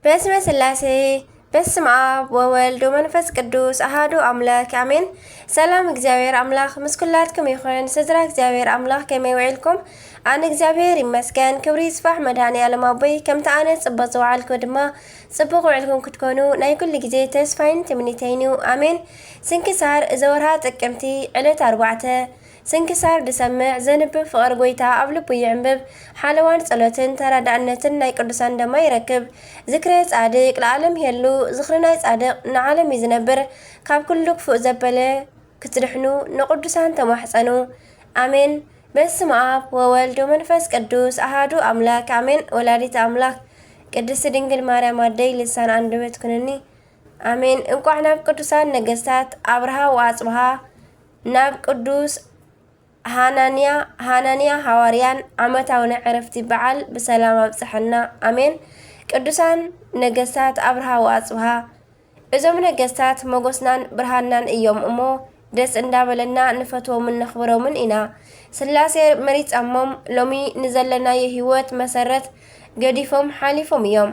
በስመ ስላሴ፣ በስመ አብ ወወልድ ወመንፈስ ቅዱስ አሃዱ አምላክ አሜን። ሰላም እግዚኣብሔር አምላክ ምስ ኩላትኩም ይኹን። ስድራ እግዚኣብሔር አምላክ ከመይ ውዒልኩም? ኣነ እግዚኣብሔር ይመስገን፣ ክብሪ ይስፋሕ መድኃኔ ዓለም ኣቦይ። ከምቲ ኣነ ጽቡቕ ዝወዓልኩ ድማ ጽቡቕ ውዕልኩም ክትኮኑ ናይ ኩሉ ግዜ ተስፋይን ትምኒተይን እዩ። ኣሜን። ስንክሳር እዚ ወርሃ ጥቅምቲ ዕለት ኣርባዕተ። ስንክሳር ድሰምዕ ዘንብብ ፍቕሪ ጐይታ ኣብ ልቡ ይዕንብብ። ሓለዋን ጸሎትን ተራዳእነትን ናይ ቅዱሳን ደማ ይረክብ። ዝክረ ጻድቅ ለዓለም ይሄሉ። ዝኽሪ ናይ ጻድቅ ንዓለም እዩ ዝነብር። ካብ ኩሉ ክፉእ ዘበለ ክትድሕኑ ንቅዱሳን ተማሕጸኑ። ኣሜን። በስመ አብ ወወልድ ወመንፈስ ቅዱስ አሃዱ አምላክ አሜን። ወላዲተ አምላክ ቅድስት ድንግል ማርያም ኣደይ ልሳን አንደበት ኩንኒ። ኣሜን። እንቋዕ ናብ ቅዱሳን ነገስታት ኣብርሃ ወኣጽብሃ፣ ናብ ቅዱስ ሃናንያ፣ ሃናንያ ሃዋርያን ዓመታዊ ናይ ዕረፍቲ በዓል ብሰላም ኣብጽሐና። ኣሜን። ቅዱሳን ነገስታት ኣብርሃ ወኣጽብሃ፣ እዞም ነገስታት ሞገስናን ብርሃንናን እዮም እሞ፣ ደስ እንዳበለና ንፈትዎምን ነኽብሮምን ኢና። ስላሴ መሪጸሞም ሎሚ ንዘለናዮ ህይወት መሰረት ገዲፎም ሓሊፎም እዮም።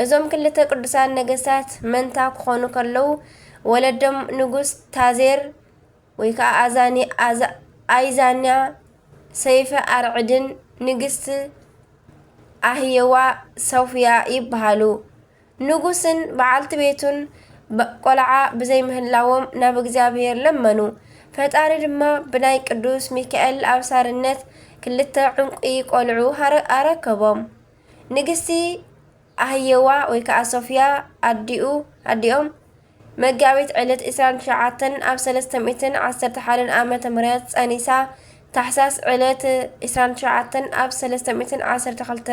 እዞም ክልተ ቅዱሳን ነገስታት መንታ ክኾኑ ከለዉ፣ ወለዶም ንጉስ ታዜር ወይ ከዓ ኣዛኒ-፣ ኣዛ-፣ ኣይዛንያ ሰይፈ ኣርዕድን ንግስቲ ኣህየዋ ሶፍያ ይበሃሉ። ንጉስን በዓልቲ ቤቱን በ-፣ ቆልዓ ብዘይምህላዎም ናብ እግዚኣብሔር ለመኑ። ፈጣሪ ድማ ብናይ ቅዱስ ሚካኤል ኣብሳርነት ክልተ ዕንቁ ቆልዑ ሃረ-፣ ኣረከቦም። ንግስቲ ኣህየዋ ወይ ከዓ ሶፍያ ኣዲኡ፣ ኣዲኦም መጋቢት ዕለት ዕስራን ትሽዓተን ኣብ ሰለስተ ሚእትን ዓሰርተ ሓደን ዓመተ ምህረት ጸኒሳ፣ ታሕሳስ ዕለት ዕስራን ትሽዓተን ኣብ ሰለስተ ሚእትን ዓሰርተ ክልተ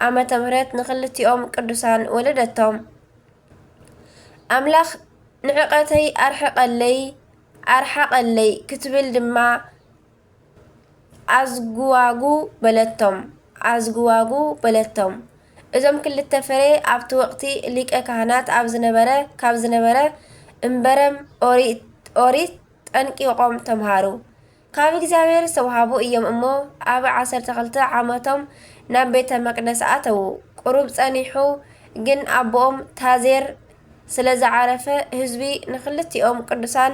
ዓመተ ምህረት ንኽልቲኦም ቅዱሳን ወለደቶም። ኣምላኽ ንዕቐተይ ኣርሕቐለይ፣ ኣርሓቐለይ ክትብል ድማ ኣዝጉዋጉ በለቶም፣ ኣዝጉዋጉ በለቶም። እዞም ክልተ ፍሬ ኣብቲ ወቕቲ ሊቀ ካህናት ኣብ ዝነበረ፣ ካብ ዝነበረ እምበረም ኦሪት፣ ኦሪት ጠንቂቖም ተምሃሩ። ካብ እግዚኣብሔር ዝተውሃቡ እዮም እሞ፣ ኣብ ዓሰርተ ክልተ ዓመቶም ናብ ቤተ መቅደስ ኣተዉ። ቁሩብ ጸኒሑ ግን ኣቦኦም ታዜር ስለ ዝዓረፈ፣ ህዝቢ ንኽልቲኦም ቅዱሳን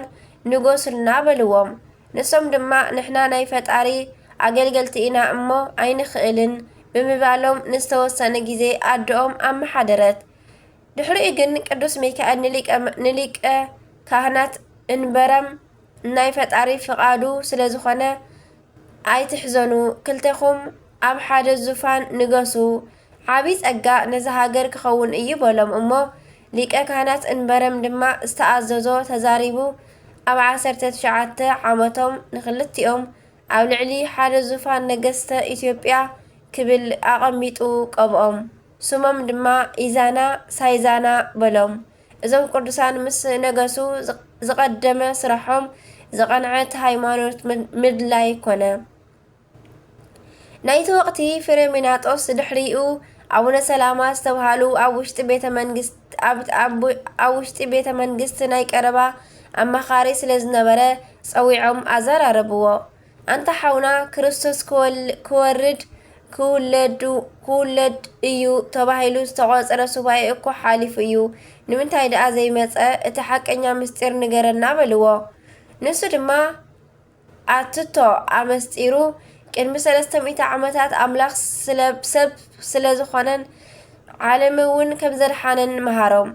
ንገሱልና በልዎም። ንሶም ድማ፣ ንሕና ናይ ፈጣሪ ኣገልገልቲ ኢና እሞ ኣይንኽእልን ብምባሎም፣ ንዝተወሰነ ግዜ ኣደኦም ኣመሓደረት። ድሕሪኡ ግን ቅዱስ ሚካኤል ንሊቀ፣ ንሊቀ ካህናት እንበረም፣ ናይ ፈጣሪ ፍቓዱ ስለ ዝኾነ፣ ኣይትሕዘኑ፣ ክልቴኹም ኣብ ሓደ ዙፋን ንገሱ። ዓቢ ጸጋ ነዛ ሃገር ክኸውን እዩ በሎም እሞ፣ ሊቀ ካህናት እንበረም ድማ ዝተኣዘዞ ተዛሪቡ፣ ኣብ ዓሰርተ ትሽዓተ ዓመቶም ንኽልቲኦም ኣብ ልዕሊ ሓደ ዙፋን ነገስተ ኢትዮጵያ ክብል ኣቐሚጡ ቀብኦም። ስሞም ድማ ኢዛና ሳይዛና በሎም። እዞም ቅዱሳን ምስ ነገሱ፣ ዝቕ-፣ ዝቐደመ ስራሖም ዝቐንዐት ሃይማኖት ምድ-፣ ምድላይ ኮነ። ናይቲ ወቕቲ ፍሬሚናጦስ ድሕሪኡ ኣቡነ ሰላማ ዝተብሃሉ ኣብ ውሽጢ ቤተ መንግስት-፣ ኣብ፣ ኣብ፣ ኣብ ውሽጢ ቤተ መንግስት ናይ ቀረባ ኣማኻሪ ስለ ዝነበረ ጸዊዖም ኣዘራረብዎ። ኣንታ ሓውና፣ ክርስቶስ ክወል-፣ ክወርድ፣ ክውለዱ፣ ክውለድ እዩ ተባሂሉ ዝተቖጸረ ሱባኤ እኮ ሓሊፉ እዩ። ንምንታይ ደኣ ዘይመጸ? እቲ ሓቀኛ ምስጢር ንገረና በልዎ። ንሱ ድማ ኣትቶ ኣመስጢሩ፣ ቅድሚ ሰለስተ ሚእቲ ዓመታት ኣምላኽ ስለ-፣ ሰብ ስለ ዝኾነን ዓለም እውን ከም ዘድሓነን መሃሮም።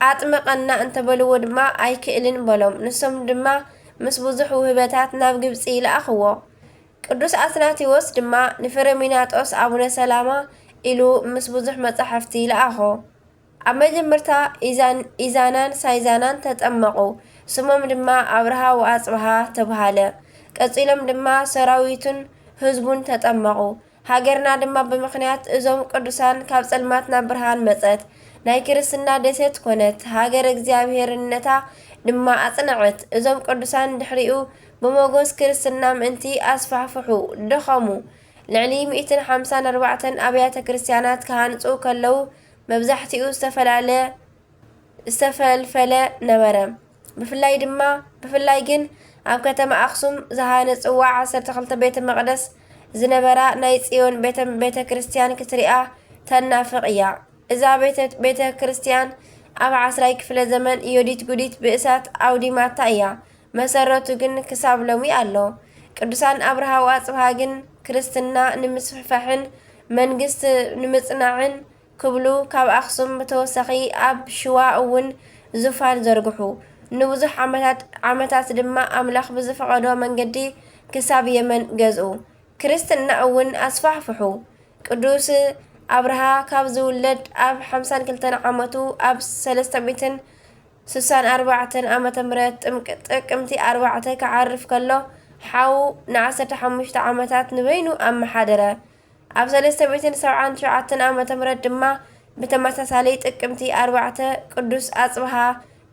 ኣጥምቐና እንተበልዎ ድማ ኣይክእልን በሎም። ንሶም ድማ ምስ ብዙሕ ውህበታት ናብ ግብጺ ለኣኽዎ። ቅዱስ ኣትናቴዎስ ድማ ንፍሬሚናጦስ ኣቡነ ሰላማ ኢሉ ምስ ብዙሕ መጻሕፍቲ ለኣኾ። ኣብ መጀመርታ ኢዛን-፣ ኢዛናን ሳይዛናን ተጠመቑ። ስሞም ድማ ኣብርሃ ወኣጽብሃ ተብሃለ። ቀጺሎም ድማ ሰራዊቱን ህዝቡን ተጠመቑ። ሃገርና ድማ ብምኽንያት እዞም ቅዱሳን ካብ ጸልማት ናብ ብርሃን መጸት። ናይ ክርስትና ደሴት ኮነት። ሃገር እግዚኣብሔርነታ ድማ ኣጽንዐት። እዞም ቅዱሳን ድሕሪኡ ብሞገስ ክርስትና ምእንቲ ኣስፋሕፍሑ ደኸሙ። ልዕሊ ሚእትን ሓምሳን ኣርባዕተን ኣብያተ ክርስቲያናት ክሃንጹ ከለዉ፣ መብዛሕትኡ ዝተፈላለ-፣ ዝተፈልፈለ ነበረ። ብፍላይ ድማ፣ ብፍላይ ግን ኣብ ከተማ ኣኽሱም ዝሃነጽዋ ዓሰርተ ክልተ ቤተ መቕደስ ዝነበራ ናይ ጽዮን ቤተ፣ ቤተ ክርስቲያን ክትሪኣ ተናፍቕ እያ። እዛ ቤተ ክርስቲያን ኣብ ዓስራይ ክፍለ ዘመን ዮዲት ጉዲት ብእሳት ኣውዲማታ እያ። መሰረቱ ግን ክሳብ ሎሚ ኣሎ። ቅዱሳን ኣብርሃ ወኣጽብሃ ግን ክርስትና ንምስፍሕፋሕን መንግስት ንምጽናዕን ክብሉ ካብ ኣኽሱም ብተወሳኺ ኣብ ሽዋ እውን ዙፋን ዘርግሑ። ንብዙሕ ዓመታት ዓመታት ድማ ኣምላኽ ብዝፈቐዶ መንገዲ ክሳብ የመን ገዝኡ። ክርስትና እውን ኣስፋሕፍሑ። ቅዱስ ኣብርሃ ካብ ዝውለድ ኣብ ሓምሳን ክልተን ዓመቱ ኣብ ሰለስተ ሚእትን ስሳን ኣርባዕተን ዓመተ ምህረት ጥቅምቲ ኣርባዕተ ክዓርፍ ከሎ ሓው ንዓሰርተ ሓሙሽተ ዓመታት ንበይኑ ኣመሓደረ። ኣብ ሰለስተ ሚእትን ሰብዓን ሸውዓተን ዓመተ ምህረት ድማ ብተመሳሳሊ ጥቅምቲ ኣርባዕተ ቅዱስ ኣጽብሃ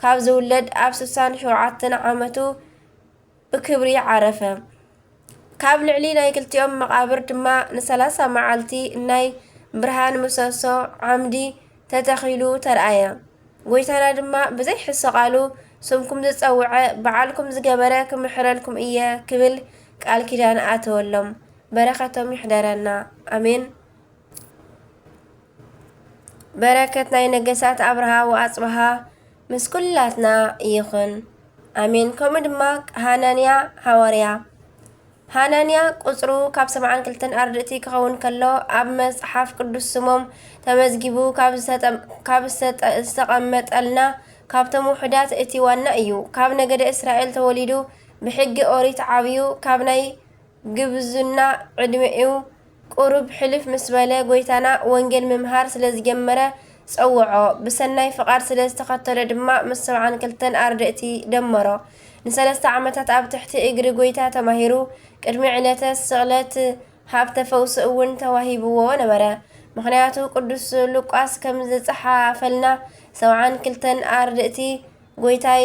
ካብ ዝውለድ ኣብ ስሳን ሸውዓተን ዓመቱ ብክብሪ ዓረፈ። ካብ ልዕሊ ናይ ክልቲኦም መቓብር ድማ ንሰላሳ መዓልቲ ናይ ብርሃን ምሰሶ ዓምዲ ተተኺሉ ተርኣየ። ጎይታና ድማ ብዘይሕሰ ቃሉ ስምኩም ዝጸውዐ በዓልኩም ዝገበረ ክምሕረልኩም እየ ክብል ቃል ኪዳን ኣተወሎም። በረከቶም ይሕደረና። ኣሜን። በረከት ናይ ነገሳት ኣብርሃ ወኣጽብሃ ምስ ኩላትና ይኹን። ኣሜን። ከምኡ ድማ ሃናንያ ሃዋርያ። ሃናንያ ቁጽሩ ካብ ሰብዓን ክልተን ኣርድእቲ ክኸውን ከሎ፣ ኣብ መጽሓፍ ቅዱስ ስሞም ተመዝጊቡ ካብ ዝተቐመጠልና ካብቶም ውሑዳት እቲ ዋና እዩ። ካብ ነገደ እስራኤል ተወሊዱ፣ ብሕጊ ኦሪት ዓብዩ፣ ካብ ናይ ግብዝና ዕድሜኡ ቁሩብ ሕልፍ ምስ በለ፣ ጎይታና ወንጌል ምምሃር ስለ ዝጀመረ ጸውዖ፣ ብሰናይ ፍቓድ ስለ ዝተኸተሎ ድማ ምስ ሰብዓን ክልተን ኣርድእቲ ደመሮ። ንሰለስተ ዓመታት ኣብ ትሕቲ እግሪ ጎይታ ተማሂሩ፣ ቅድሚ ዕለተ ስቕለት ሃብተ ፈውሲ እውን ተዋሂብዎ ነበረ። ምኽንያቱ ቅዱስ ሉቃስ ከም ዝጸሓፈልና፣ ሰብዓን ክልተን ኣርድእቲ ጎይታይ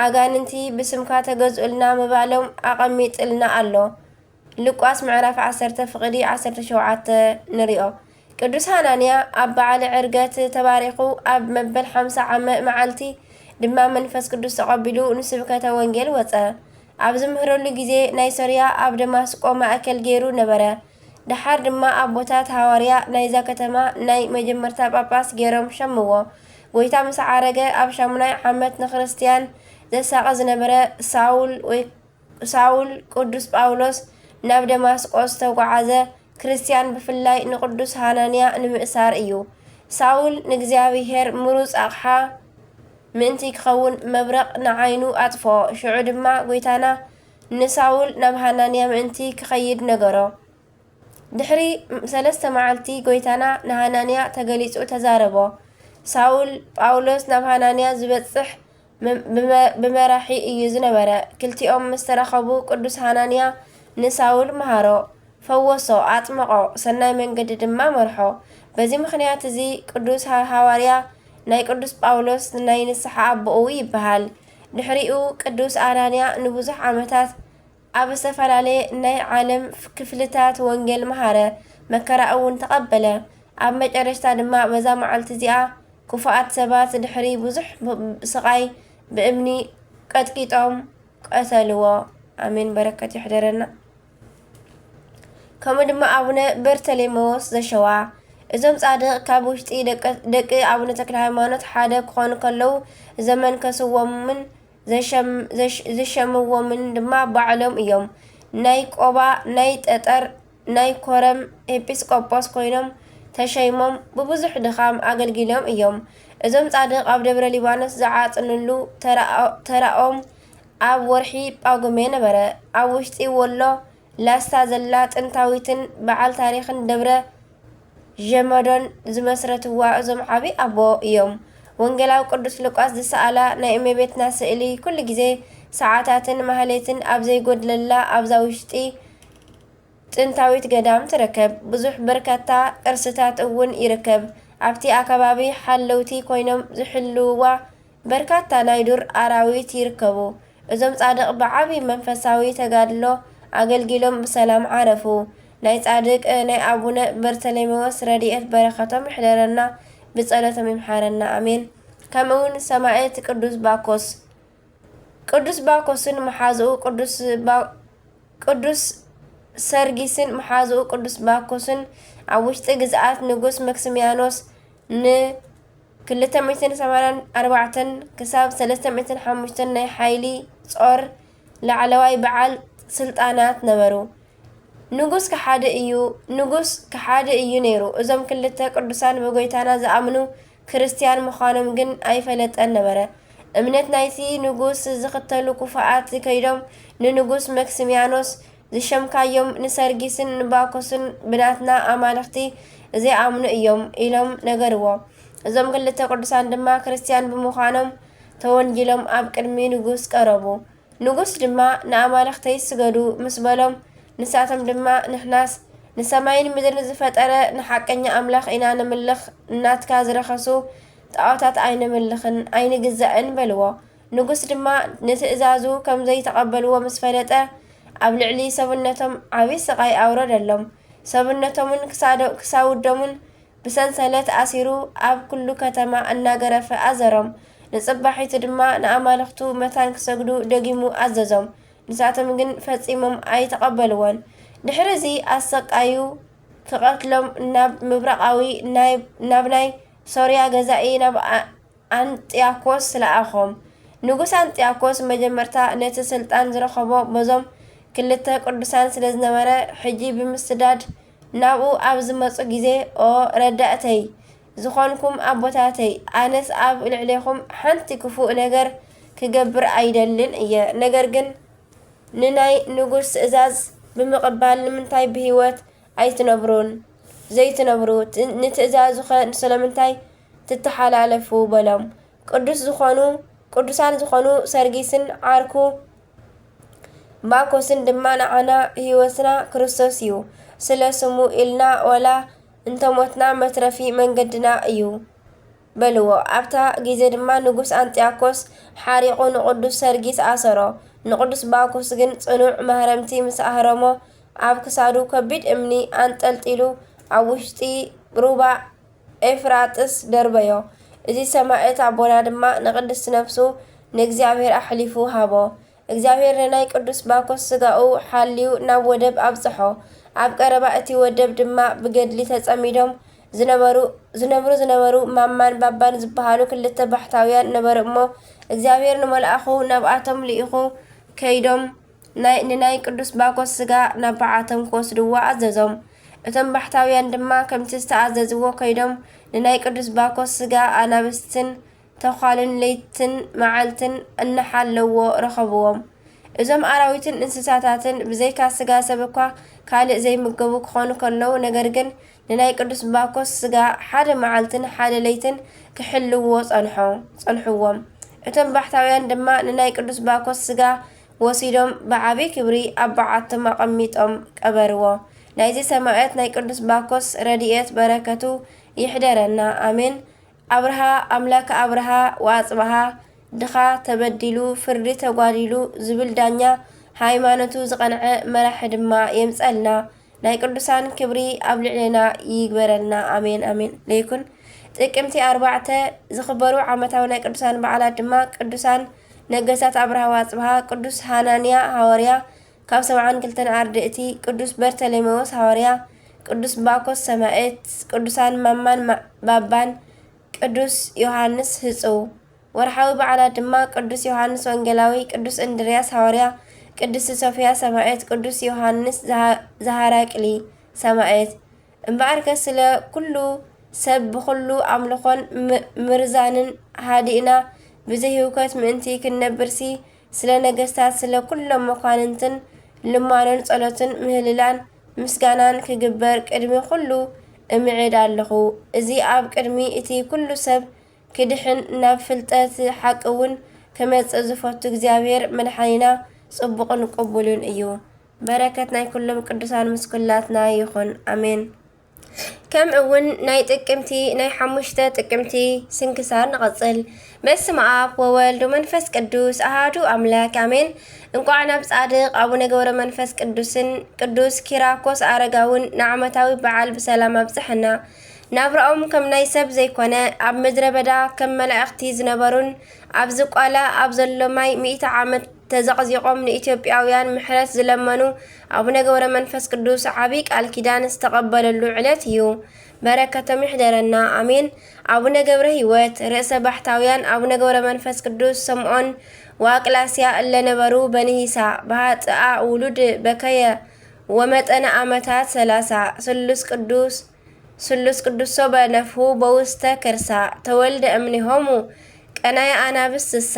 ኣጋንንቲ ብስምካ ተገዝኡልና ምባሎም ኣቐሚጥልና ኣሎ። ሉቃስ ምዕራፍ ዓሰርተ ፍቕዲ ዓሰርተ ሸውዓተ ንሪኦ። ቅዱስ ሃናንያ ኣብ በዓለ ዕርገት ተባሪኹ ኣብ መበል ሓምሳ ዓመ መዓልቲ ድማ መንፈስ ቅዱስ ተቐቢሉ ንስብከተ ወንጌል ወጸ። ኣብ ዝምህረሉ ግዜ ናይ ሶርያ ኣብ ደማስቆ ማእከል ገይሩ ነበረ። ደሓር ድማ ኣቦታት ሃዋርያ ናይዛ ከተማ ናይ መጀመርታ ጳጳስ ገይሮም ሸምዎ። ጎይታ ምስ ዓረገ ኣብ ሻሙናይ ዓመት ንክርስትያን ዘሳቐ ዝነበረ ሳውል ወይ ሳውል ቅዱስ ጳውሎስ ናብ ደማስቆ ዝተጓዓዘ ክርስትያን ብፍላይ ንቅዱስ ሃናንያ ንምእሳር እዩ። ሳውል ንእግዚኣብሔር ምሩጽ ኣቕሓ ምእንቲ ክኸውን መብረቕ ንዓይኑ ኣጥፍኦ። ሽዑ ድማ ጎይታና ንሳውል ናብ ሃናንያ ምእንቲ ክኸይድ ነገሮ። ድሕሪ ሰለስተ መዓልቲ ጎይታና ንሃናንያ ተገሊጹ ተዛረቦ። ሳውል ጳውሎስ ናብ ሃናንያ ዝበጽሕ ብመራሒ እዩ ዝነበረ። ክልቲኦም ምስ ተራኸቡ ቅዱስ ሃናንያ ንሳውል መሃሮ፣ ፈወሶ፣ ኣጥመቖ፣ ሰናይ መንገዲ ድማ መርሖ። በዚ ምኽንያት እዚ ቅዱስ ሃዋርያ ናይ ቅዱስ ጳውሎስ ናይ ንስሓ ኣቦኡ ይበሃል። ድሕሪኡ ቅዱስ ኣናንያ ንብዙሕ ዓመታት ኣብ ዝተፈላለየ ናይ ዓለም ክፍልታት ወንጌል መሃረ፣ መከራ እውን ተቐበለ። ኣብ መጨረሽታ ድማ በዛ መዓልቲ እዚኣ ክፉኣት ሰባት ድሕሪ ብዙሕ ስቓይ ብእምኒ ቀጥቂጦም ቀተልዎ። ኣሜን። በረከት ይሕደረና። ከምኡ ድማ ኣቡነ በርተሌሜዎስ ዘሸዋ። እዞም ጻድቕ ካብ ውሽጢ ደቂ ኣቡነ ተክለ ሃይማኖት ሓደ ክኾኑ ከለዉ ዘመንከስዎምን ዝሸምዎምን ድማ ባዕሎም እዮም። ናይ ቆባ ናይ ጠጠር ናይ ኮረም ኤጲስቆጶስ ኮይኖም ተሸይሞም ብብዙሕ ድኻም ኣገልጊሎም እዮም። እዞም ጻድቕ ኣብ ደብረ ሊባኖስ ዝዓጽንሉ ተራኦም ኣብ ወርሒ ጳጉሜ ነበረ። ኣብ ውሽጢ ወሎ ላስታ ዘላ ጥንታዊትን በዓል ታሪኽን ደብረ ዠመዶን ዝመስረትዋ እዞም ዓቢ ኣቦ እዮም። ወንጌላዊ ቅዱስ ሉቃስ ዝሰኣላ ናይ እመቤትና ስእሊ ኩሉ ግዜ ሰዓታትን ማህሌትን ኣብ ዘይጎድለላ ኣብዛ ውሽጢ ጥንታዊት ገዳም ትርከብ። ብዙሕ በርካታ ቅርስታት እውን ይርከብ። ኣብቲ ኣከባቢ ሓለውቲ ኮይኖም ዝሕልውዋ በርካታ ናይ ዱር ኣራዊት ይርከቡ። እዞም ጻድቕ ብዓቢ መንፈሳዊ ተጋድሎ ኣገልጊሎም ብሰላም ዓረፉ። ናይ ጻድቅ ናይ ኣቡነ በርተሌሜዎስ ረድኤት በረኸቶም ይሕደረና፣ ብጸሎቶም ይምሓረና፣ ኣሜን። ከምኡ እውን ሰማዕት ቅዱስ ባኮስ። ቅዱስ ባኮስን መሓዝኡ ቅዱስ ባ-፣ ቅዱስ ሰርጊስን መሓዝኡ ቅዱስ ባኮስን ኣብ ውሽጢ ግዝኣት ንጉስ መክስሚያኖስ ን ክልተ ሚእትን ሰማንያን ኣርባዕተን ክሳብ ሰለስተ ሚእትን ሓሙሽተን ናይ ሓይሊ ጾር ላዕለዋይ በዓል ስልጣናት ነበሩ። ንጉስ ከሓዲ እዩ፣ ንጉስ ከሓዲ እዩ ነይሩ። እዞም ክልተ ቅዱሳን ብጎይታና ዝኣምኑ ክርስትያን ምዃኖም ግን ኣይፈለጠን ነበረ። እምነት ናይቲ ንጉስ ዝኽተሉ ክፉኣት ከይዶም ንንጉስ መክሲሚያኖስ ዝሸምካዮም ንሰርጊስን ንባኮስን ብናትና ኣማልኽቲ ዘይኣምኑ እዮም ኢሎም ነገርዎ። እዞም ክልተ ቅዱሳን ድማ ክርስትያን ብምዃኖም ተወንጂሎም ኣብ ቅድሚ ንጉስ ቀረቡ። ንጉስ ድማ ንኣማልኽተይ ስገዱ ምስ በሎም፣ ንሳቶም ድማ ንሕናስ ንሰማይን ምድርን ዝፈጠረ ንሓቀኛ ኣምላኽ ኢና ነምልኽ፣ ናትካ ዝረኸሱ ጣዖታት ኣይነምልኽን ኣይንግዛእን በልዎ። ንጉስ ድማ ንትእዛዙ ከም ዘይተቐበልዎ ምስ ፈለጠ ኣብ ልዕሊ ሰብነቶም ዓቢ ስቓይ ኣውረደሎም። ሰብነቶምን ክሳዶ-፣ ክሳውዶምን ብሰንሰለት ኣሲሩ ኣብ ኩሉ ከተማ እናገረፈ ኣዘሮም። ንጽባሒቱ ድማ ንኣማልኽቱ መታን ክሰግዱ ደጊሙ ኣዘዞም። ንሳቶም ግን ፈጺሞም ኣይተቐበልዎን። ድሕሪ እዚ ኣሰቃዩ ክቐትሎም ናብ ምብራቓዊ ናይ-፣ ናብ ናይ ሶርያ ገዛኢ ናብ ኣ-፣ ኣንጥያኮስ ለኣኾም። ንጉስ ኣንጥያኮስ መጀመርታ ነቲ ስልጣን ዝረኸቦ በዞም ክልተ ቅዱሳን ስለ ዝነበረ፣ ሕጂ ብምስዳድ ናብኡ ኣብ ዝመጹ ግዜ፣ "ኦ ረዳእተይ ዝኾንኩም ኣቦታተይ፣ ኣነስ ኣብ ልዕሌኹም ሓንቲ ክፉእ ነገር ክገብር ኣይደልን እየ። ነገር ግን ንናይ ንጉስ ትእዛዝ ብምቕባል ንምንታይ ብህይወት ኣይትነብሩን? ዘይትነብሩ፣ ት-፣ ንትእዛዙኸ ስለምንታይ ትተሓላለፉ?" በሎም። ቅዱስ ዝኾኑ፣ ቅዱሳን ዝኾኑ ሰርጊስን ዓርኩ ባኮስን ድማ ንዓና ህይወትና ክርስቶስ እዩ። ስለ ስሙ ኢልና ዋላ እንተሞትና መትረፊ መንገድና እዩ በልዎ። ኣብታ ግዜ ድማ ንጉስ ኣንጥያኮስ ሓሪቑ ንቅዱስ ሰርጊስ ኣሰሮ። ንቅዱስ ባኮስ ግን ጽኑዕ ማህረምቲ ምስ ኣህረሞ ኣብ ክሳዱ ከቢድ እምኒ ኣንጠልጢሉ ኣብ ውሽጢ ሩባ ኤፍራጥስ ደርበዮ። እዚ ሰማዕት ኣቦና ድማ ንቅድስቲ ነፍሱ ንእግዚኣብሔር ኣሕሊፉ ሃቦ። እግዚኣብሔር ንናይ ቅዱስ ባኮስ ስጋኡ ሓልዩ ናብ ወደብ ኣብጽሖ። ኣብ ቀረባ እቲ ወደብ ድማ ብገድሊ ተጸሚዶም ዝነበሩ፣ ዝነብሩ ዝነበሩ ማማን ባባን ዝበሃሉ ክልተ ባሕታውያን ነበሩ እሞ፣ እግዚኣብሔር ንመልኣኹ ናብኣቶም ልኢኹ ከይዶም ናይ፣ ንናይ ቅዱስ ባኮስ ስጋ ናብ በዓቶም ክወስድዎ ኣዘዞም። እቶም ባሕታውያን ድማ ከምቲ ዝተኣዘዝዎ ከይዶም ንናይ ቅዱስ ባኮስ ስጋ ኣናብስትን ተዃልን ለይትን መዓልትን እናሓለዎ ረኸብዎም። እዞም ኣራዊትን እንስሳታትን ብዘይካ ስጋ ሰብ እኳ ካልእ ዘይምገቡ ክኾኑ ከለዉ፣ ነገር ግን ንናይ ቅዱስ ባኮስ ስጋ ሓደ መዓልትን ሓደ ለይትን ክሕልዎ ጸንሖ-፣ ጸንሕዎም። እቶም ባሕታውያን ድማ ንናይ ቅዱስ ባኮስ ስጋ ወሲዶም ብዓቢ ክብሪ ኣብ በዓቶም ኣቐሚጦም ቀበርዎ። ናይዚ ሰማዕት ናይ ቅዱስ ባኮስ ረድኤት በረከቱ ይሕደረና። ኣሜን። ኣብርሃ ኣምላከ ኣብርሃ ወኣጽብሃ፣ ድኻ ተበዲሉ ፍርዲ ተጓዲሉ ዝብል ዳኛ፣ ሃይማኖቱ ዝቐንዐ መራሒ ድማ የምጸልና። ናይ ቅዱሳን ክብሪ ኣብ ልዕሌና ይግበረልና። ኣሜን፣ ኣሜን። ለይኩን ጥቅምቲ ኣርባዕተ ዝኽበሩ ዓመታዊ ናይ ቅዱሳን በዓላት ድማ ቅዱሳን ነገስታት ኣብርሃ ወኣጽብሃ፣ ቅዱስ ሃናንያ ሃዋርያ ካብ ሰብዓን ክልተን ኣርድእቲ፣ ቅዱስ በርተሌሜዎስ ሃዋርያ፣ ቅዱስ ባኮስ ሰማዕት፣ ቅዱሳን ማማን ማ-፣ ባባን፣ ቅዱስ ዮሃንስ ህጽው። ወርሓዊ በዓላት ድማ ቅዱስ ዮሃንስ ወንጌላዊ፣ ቅዱስ እንድርያስ ሃዋርያ፣ ቅድስቲ ሶፍያ ሰማዕት፣ ቅዱስ ዮሃንስ ዘሃ-፣ ዘሃራቅሊ ሰማዕት። እምበኣርከ ስለ ኩሉ ሰብ ብኹሉ ኣምልኾን ም-፣ ምርዛንን ሃዲእና ብዘይህውከት ምእንቲ ክንነብርሲ፣ ስለ ነገስታት፣ ስለ ኩሎም መኳንንትን ልማኖን ጸሎትን ምህልላን ምስጋናን ክግበር ቅድሚ ኩሉ እምዕድ ኣለኹ። እዚ ኣብ ቅድሚ እቲ ኩሉ ሰብ ክድሕን ናብ ፍልጠት ሓቂ እውን ክመጽእ ዝፈቱ እግዚኣብሔር መድሓኒና ጽቡቕን ቅቡልን እዩ። በረከት ናይ ኩሎም ቅዱሳን ምስ ኩላትና ይኹን። ኣሜን። ከምኡ እውን ናይ ጥቅምቲ፣ ናይ ሓሙሽተ ጥቅምቲ ስንክሳር ንቐጽል። በስመ ኣብ ወወልድ ወመንፈስ ቅዱስ ኣሃዱ ኣምላክ ኣሜን። እንቋዕ ናብ ጻድቕ ኣቡነ ገብረ መንፈስ ቅዱስን ቅዱስ ኪራኮስ ኣረጋውን ንዓመታዊ በዓል ብሰላም ኣብጽሐና። ናብራኦም ከም ናይ ሰብ ዘይኮነ፣ ኣብ ምድረ በዳ ከም መላእኽቲ ዝነበሩን ኣብ ዝቋላ ኣብ ዘሎ ማይ ሚእቲ ዓመት ተዘቕዚቖም ንኢትዮጵያውያን ምሕረት ዝለመኑ ኣቡነ ገብረ መንፈስ ቅዱስ ዓቢ ቃል ኪዳን ዝተቐበለሉ ዕለት እዩ። በረከቶም ይሕደረና፣ ኣሜን። ኣቡነ ገብረ ህይወት ርእሰ ባሕታውያን ኣቡነ ገብረ መንፈስ ቅዱስ ሰምዖን ወኣቅላስያ እለነበሩ በንሂሳ፣ በሃጥኣ ውሉድ በከየ ወመጠነ ዓመታት ሰላሳ፣ ስሉስ ቅዱስ ስሉስ ቅዱሶ በነፍሁ በውስተ ከርሳ ተወልደ እምኔሆሙ ቀናየ ኣናብስ ስሳ፣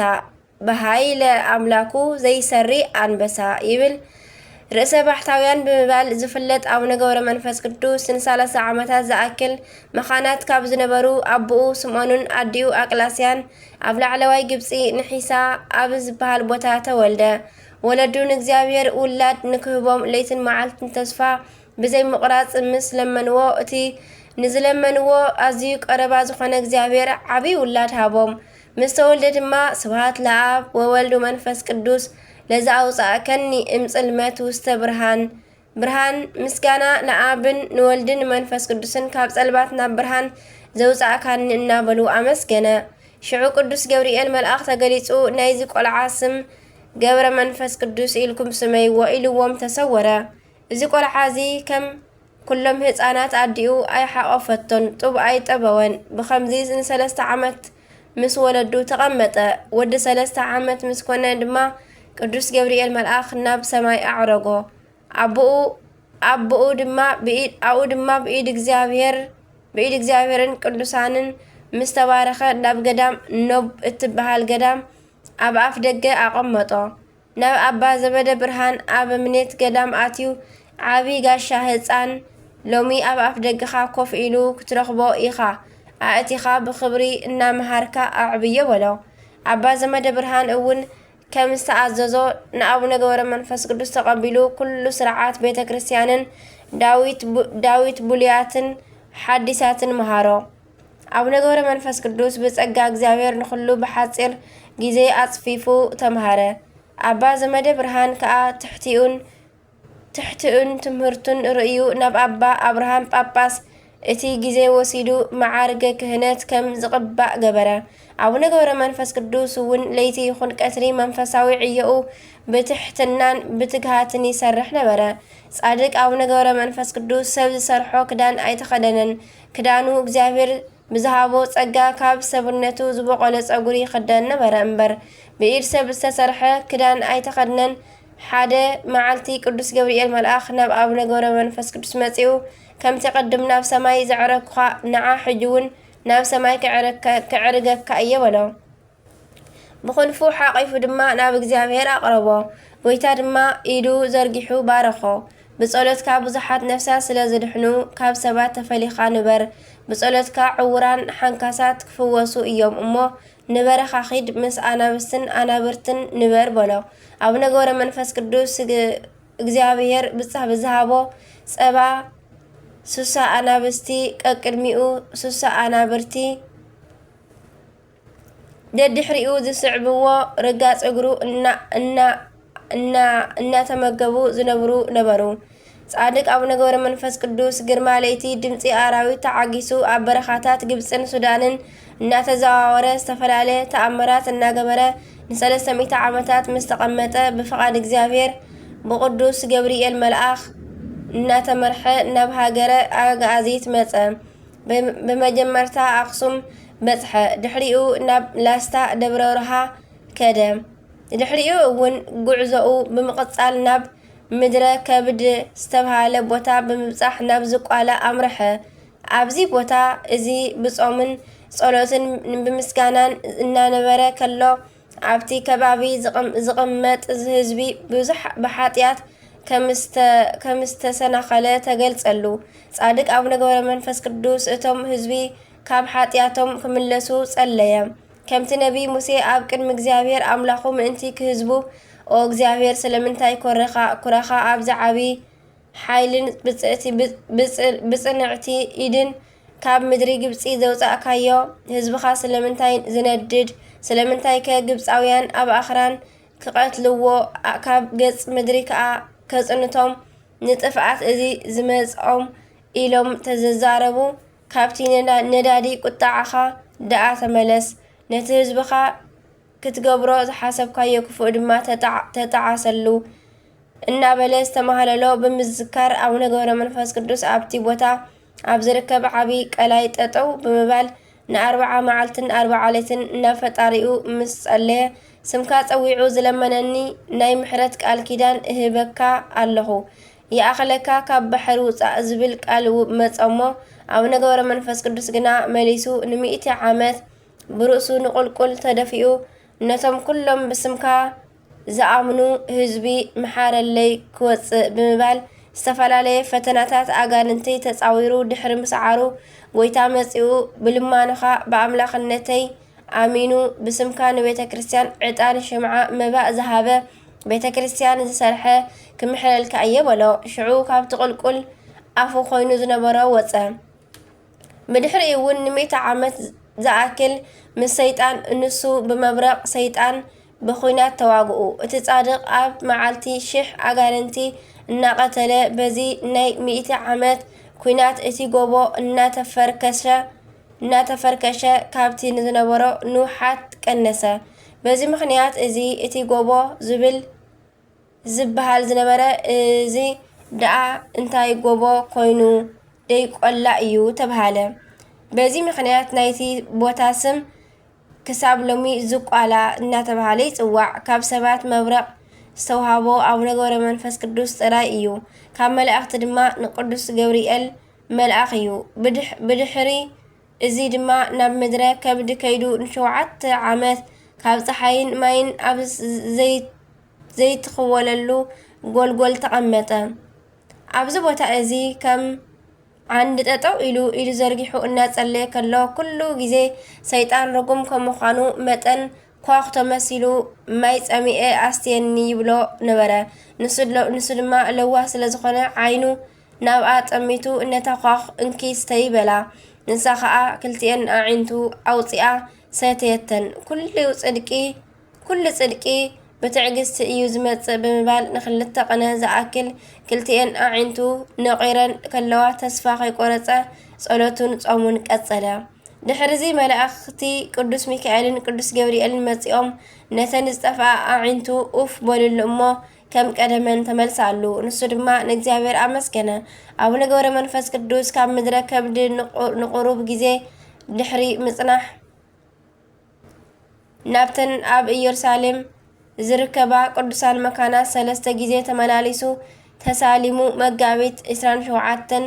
በሃይለ ኣምላኩ ዘይሰሪ ኣንበሳ ይብል። ርእሰ ባሕታውያን ብምባል ዝፍለጥ ኣቡነ ገብረ መንፈስ ቅዱስ ንሰላሳ ዓመታት ዝኣክል መኻናት ካብ ዝነበሩ ኣቦኡ ስምዖንን ኣዲኡ ኣቅላስያን ኣብ ላዕለዋይ ግብጺ ንሒሳ ኣብ ዝበሃል ቦታ ተወልደ። ወለዱ ንእግዚኣብሔር ውላድ ንክህቦም ለይትን መዓልትን ተስፋ ብዘይ ምቑራጽ ምስ ለመንዎ፣ እቲ ንዝለመንዎ ኣዝዩ ቀረባ ዝኾነ እግዚኣብሔር ዓብዪ ውላድ ሃቦም። ምስ ተወልደ ድማ ስብሃት ለኣብ ወወልድ ወመንፈስ ቅዱስ ለዘ ኣውፃእከኒ እምፅልመት ውስተ ብርሃን፣ ብርሃን ምስጋና ንኣብን ንወልድን ንመንፈስ ቅዱስን ካብ ጸልማት ናብ ብርሃን ዘውፃእካኒ እናበሉ ኣመስገነ። ሽዑ ቅዱስ ገብርኤል መልኣኽ ተገሊጹ ናይዚ ቆልዓ ስም ገብረ መንፈስ ቅዱስ ኢልኩም ስመይዎ ኢልዎም ተሰወረ። እዚ ቆልዓ እዚ ከም ኩሎም ህፃናት ኣዲኡ ኣይሓቆፈቶን፣ ጡብ ኣይጠበወን። ብኸምዚ ንሰለስተ ዓመት ምስ ወለዱ ተቐመጠ። ወዲ ሰለስተ ዓመት ምስ ኮነ ድማ ቅዱስ ገብርኤል መልኣኽ ናብ ሰማይ ኣዕረጎ። ኣቦኡ ኣቦኡ ድማ ብኢድ ኣብኡ ድማ ብኢድ እግዚኣብሔር ብኢድ እግዚኣብሔርን ቅዱሳንን ምስ ተባረኸ ናብ ገዳም ኖብ እትበሃል ገዳም ኣብ ኣፍ ደገ ኣቐመጦ። ናብ ኣባ ዘመደ ብርሃን ኣብ ምኔት ገዳም ኣትዩ፣ ዓቢ ጋሻ ህጻን ሎሚ ኣብ ኣፍ ደገኻ ኮፍ ኢሉ ክትረኽቦ ኢኻ፣ ኣእቲኻ ብኽብሪ እናመሃርካ ኣዕብዮ በሎ። ኣባ ዘመደ ብርሃን እውን ከም ዝተኣዘዞ ንኣቡነ ገብረ መንፈስ ቅዱስ ተቐቢሉ ኩሉ ስርዓት ቤተ ክርስቲያንን ዳዊት ቡ- ዳዊት ብሉያትን ሓዲሳትን መሃሮ። ኣቡነ ገብረ መንፈስ ቅዱስ ብጸጋ እግዚኣብሔር ንኹሉ ብሓጺር ግዜ ኣጽፊፉ ተምሃረ። ኣባ ዘመደ ብርሃን ከኣ ትሕቲኡን ትሕቲኡን ትምህርቱን ርእዩ ናብ ኣባ ኣብርሃም ጳጳስ እቲ ግዜ ወሲዱ መዓርገ ክህነት ከም ዝቕባእ ገበረ። ኣቡነ ገብረ መንፈስ ቅዱስ እውን ለይቲ ይኹን ቀትሪ መንፈሳዊ ዕዮኡ ብትሕትናን ብትግሃትን ይሰርሕ ነበረ። ጻድቅ ኣቡነ ገብረ መንፈስ ቅዱስ ሰብ ዝሰርሖ ክዳን ኣይተኸደነን። ክዳኑ እግዚኣብሔር ብዝሃቦ ጸጋ ካብ ሰብነቱ ዝበቖለ ጸጉሪ ይኽደን ነበረ እምበር፣ ብኢድ ሰብ ዝተሰርሐ ክዳን ኣይተኸድነን። ሓደ መዓልቲ ቅዱስ ገብርኤል መልኣኽ ናብ ኣቡነ ገብረ መንፈስ ቅዱስ መጺኡ፣ "ከምቲ ቅድም ናብ ሰማይ ዘዕረግኩኻ፣ ንዓ ሕጂ እውን ናብ ሰማይ ከዕረግካ- ከዕርገካ እየ" በሎ። ብኽንፉ ሓቒፉ ድማ ናብ እግዚኣብሔር ኣቕረቦ። ጐይታ ድማ ኢዱ ዘርጊሑ ባረኾ። "ብጸሎትካ ብዙሓት ነፍሳት ስለ ዝድሕኑ፣ ካብ ሰባት ተፈሊኻ ንበር። ብጸሎትካ ዕዉራን ሓንካሳት ክፍወሱ እዮም እሞ፣ ንበረኻ ኺድ፣ ምስ ኣናብስትን ኣናብርትን ንበር" በሎ። ኣቡነ ገብረ መንፈስ ቅዱስ ግ- እግዚኣብሔር ብጻ- ብዝሃቦ ጸባ፣ ሱሳ ኣናብስቲ ቀቅድሚኡ፣ ሱሳ ኣናብርቲ ደድሕሪኡ ዝስዕብዎ ርጋጽ እግሩ እና- እና- እና- እናተመገቡ ዝነብሩ ነበሩ። ጻድቅ ኣቡነ ገብረ መንፈስ ቅዱስ ግርማ ለይቲ ድምጺ ኣራዊት ተዓጊሱ ኣብ በረኻታት ግብጽን ሱዳንን እናተዘዋወረ ዝተፈላለየ ተኣምራት እናገበረ ንሰለስተ ሚእቲ ዓመታት ምስ ተቐመጠ፣ ብፍቓድ እግዚኣብሔር ብቅዱስ ገብርኤል መልኣኽ እናተመርሐ ናብ ሃገረ ኣግኣዚት መጸ። ብመጀመርታ ኣኽሱም በጽሐ። ድሕሪኡ ናብ ላስታ ደብረ ሮሃ ከደ። ድሕሪኡ እውን ጉዕዞኡ ብምቕጻል ናብ ምድረ ከብድ ዝተብሃለ ቦታ ብምብጻሕ ናብ ዝቋላ ኣምርሐ። ኣብዚ ቦታ እዚ ብጾምን ጸሎትን ብምስጋናን እናነበረ ከሎ፣ ኣብቲ ከባቢ ዝቕም- ዝቕመጥ ህዝቢ ብዙሕ ብሓጢኣት ከም ዝተ- ከም ዝተሰናኸለ ተገልጸሉ። ጻድቅ ኣቡነ ገብረ መንፈስ ቅዱስ እቶም ህዝቢ ካብ ሓጢኣቶም ክምለሱ ጸለየ። ከምቲ ነቢይ ሙሴ ኣብ ቅድሚ እግዚኣብሔር ኣምላኹ ምእንቲ ክህዝቡ፣ "ኦ እግዚኣብሔር፣ ስለምንታይ ኮረኻ- ኩራኻ ኣብዚ ዓቢ ሓይልን ብጽእቲ- ብጽ- ብጽንዕቲ ኢድን ካብ ምድሪ ግብጺ ዘውጻእካዮ ህዝብኻ ስለምንታይ ዝነድድ? ስለምንታይከ ግብጻውያን ኣብ ኣኽራን ክቐትልዎ፣ ኣ- ካብ ገጽ ምድሪ ከኣ ከጽንቶም ንጥፍኣት እዚ ዝመጽኦም?" ኢሎም ተዘዛረቡ። ካብቲ ነዳ- ነዳዲ ቁጥዓኻ ደኣ ተመለስ፣ ነቲ ህዝብኻ ክትገብሮ ዝሓሰብካዮ ክፉእ ድማ ተጣዓ-፣ ተጣዓሰሉ እናበለ ዝተማህለሎ ብምዝካር፣ ኣቡነ ገብረ መንፈስ ቅዱስ ኣብቲ ቦታ ኣብ ዝርከብ ዓቢ ቀላይ ጠጠው ብምባል ንኣርብዓ መዓልትን ኣርብዓ ለይትን ናብ ፈጣሪኡ ምስ ጸለየ፣ ስምካ ጸዊዑ ዝለመነኒ ናይ ምሕረት ቃል ኪዳን እህበካ ኣለኹ፣ ይኣኽለካ ካብ ባሕሪ ውጻእ ዝብል ቃል ው-፣ መጸ እሞ፣ ኣቡነ ገብረ መንፈስ ቅዱስ ግና መሊሱ ንሚእቲ ዓመት ብርእሱ ንቁልቁል ተደፊኡ፣ ነቶም ኩሎም ብስምካ ዝኣምኑ ህዝቢ ምሓረለይ ክወጽእ ብምባል ዝተፈላለየ ፈተናታት ኣጋንንቲ ተጻዊሩ ድሕሪ ምስዓሩ፣ ጎይታ መጺኡ ብልማኖኻ ብኣምላኽነተይ ኣሚኑ ብስምካ ንቤተ ክርስቲያን ዕጣን ሽምዓ መባእ ዝሃበ፣ ቤተ ክርስቲያን ዝሰርሐ ክምሕረልካ እየ በሎ። ሽዑ ካብቲ ቁልቁል ኣፉ ኮይኑ ዝነበሮ ወጸ። ብድሕሪኡ እውን ንሚእቲ ዓመት ዝኣክል ምስ ሰይጣን፣ ንሱ ብመብረቕ፣ ሰይጣን ብኹናት ተዋግኡ። እቲ ጻድቕ ኣብ መዓልቲ ሽሕ ኣጋንንቲ እናቐተለ፣ በዚ ናይ ሚእቲ ዓመት ኲናት እቲ ጎቦ እናተፈርከሸ፣ እናተፈርከሸ ካብቲ ንዝነበሮ ንውሓት ቀነሰ። በዚ ምኽንያት እዚ እቲ ጎቦ ዝብል ዝበሃል ዝነበረ፣ እዚ ደኣ እንታይ ጎቦ ኮይኑ ደይቆላ እዩ ተብሃለ። በዚ ምኽንያት ናይቲ ቦታ ስም ክሳብ ሎሚ ዝቋላ እናተባሃለ ይጽዋዕ። ካብ ሰባት መብረቕ ዝተውሃቦ ኣቡነ ገብረ መንፈስ ቅዱስ ጥራይ እዩ። ካብ መላእኽቲ ድማ ንቅዱስ ገብርኤል መልኣኽ እዩ። ብድሕ-፣ ብድሕሪ እዚ ድማ ናብ ምድረ ከብዲ ከይዱ ንሸውዓተ ዓመት ካብ ጸሓይን ማይን ኣብ ዘይ-፣ ዘይትኽወለሉ ጎልጎል ተቐመጠ። ኣብዚ ቦታ እዚ ከም ዓንዲ ጠጠው ኢሉ፣ ኢዱ ዘርጊሑ እናጸለየ ከሎ፣ ኩሉ ግዜ ሰይጣን ርጉም ከም ምዃኑ መጠን፣ ኳኽ ተመሲሉ፣ "ማይ ጸሚኤ ኣስትየኒ" ይብሎ ነበረ። ንሱ ድሎ-፣ ንሱ ድማ ለዋህ ስለ ዝኾነ፣ ዓይኑ ናብኣ ጠሚቱ፣ "ነታ ኳኽ እንኪ ስተዪ" በላ። ንሳ ኸኣ ክልቲኤን ኣዒንቱ ኣውጺኣ ሰተየተን። ኩሉ ጽድቂ፣ ኩሉ ጽድቂ ብትዕግስቲ እዩ ዝመጽእ ብምባል ንኽልተ ቅነ ዝኣክል ክልቲኤን ኣዒንቱ ነቒረን ከለዋ ተስፋ ከይቆረጸ ጸሎቱን ጾሙን ቀጸለ። ድሕርዚ መላእኽቲ ቅዱስ ሚካኤልን ቅዱስ ገብርኤልን መጺኦም ነተን ዝጠፍኣ ኣዒንቱ ኡፍ በሉሉ እሞ ከም ቀደመን ተመልሳሉ። ንሱ ድማ ንእግዚኣብሔር ኣመስገነ። ኣቡነ ገብረ መንፈስ ቅዱስ ካብ ምድረ ከብዲ ንቁ-፣ ንቁሩብ ግዜ ድሕሪ ምጽናሕ፣ ናብተን ኣብ ኢየሩሳሌም ዝርከባ ቅዱሳን መካናት ሰለስተ ግዜ ተመላሊሱ ተሳሊሙ። መጋቢት ዕስራን ሸውዓተን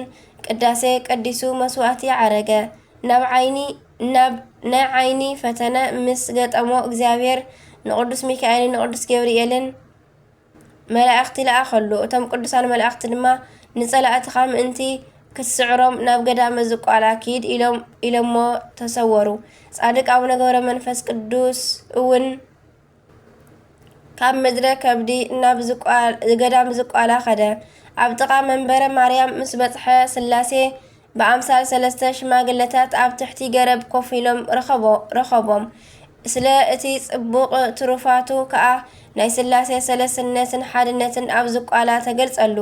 ቅዳሴ ቀዲሱ መስዋዕቲ ዓረገ። ናብ ዓይኒ፣ ናብ ናይ ዓይኒ ፈተነ ምስ ገጠሞ፣ እግዚኣብሔር ንቅዱስ ሚካኤልን ንቅዱስ ገብርኤልን መላእኽቲ ለኣኸሉ። እቶም ቅዱሳን መላእኽቲ ድማ፣ "ንጸላእትኻ ምእንቲ ክትስዕሮም ናብ ገዳመ ዝቋላ ኪድ" ኢሎም፣ ኢሎሞ ተሰወሩ። ጻድቅ ኣቡነ ገብረ መንፈስ ቅዱስ እውን ካብ ምድረ ከብዲ ናብ ዝቋ-፣ ገዳም ዝቋላ ኸደ። ኣብ ጥቓ መንበረ ማርያም ምስ በጽሐ፣ ስላሴ ብኣምሳል ሰለስተ ሽማግለታት ኣብ ትሕቲ ገረብ ኮፍ ኢሎም ረኸቦ-፣ ረኸቦም። ስለ እቲ ጽቡቕ ትሩፋቱ ከኣ ናይ ስላሴ ሰለስነትን ሓድነትን ኣብ ዝቋላ ተገልጸሉ።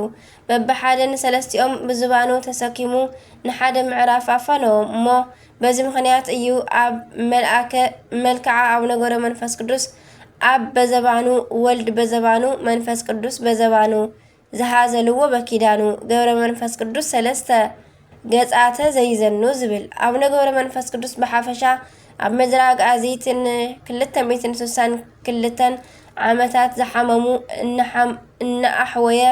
በብሓደ ንሰለስቲኦም ብዝባኑ ተሰኪሙ ንሓደ ምዕራፍ ኣፋነዎም እሞ፣ በዚ ምኽንያት እዩ ኣብ መልኣከ፣ መልክዓ ኣቡነ ገብረ መንፈስ ቅዱስ ኣብ በዘባኑ፣ ወልድ በዘባኑ፣ መንፈስ ቅዱስ በዘባኑ ዝሃዘልዎ በኪዳኑ ገብረ መንፈስ ቅዱስ ሰለስተ ገጻተ ዘይዘኑ ዝብል። ኣቡነ ገብረ መንፈስ ቅዱስ ብሓፈሻ ኣብ ምድረ ኣግኣዚትን ክልተ ሚእትን ስሳን ክልተን ዓመታት ዝሓመሙ እናሓም-፣ እናኣሕወየ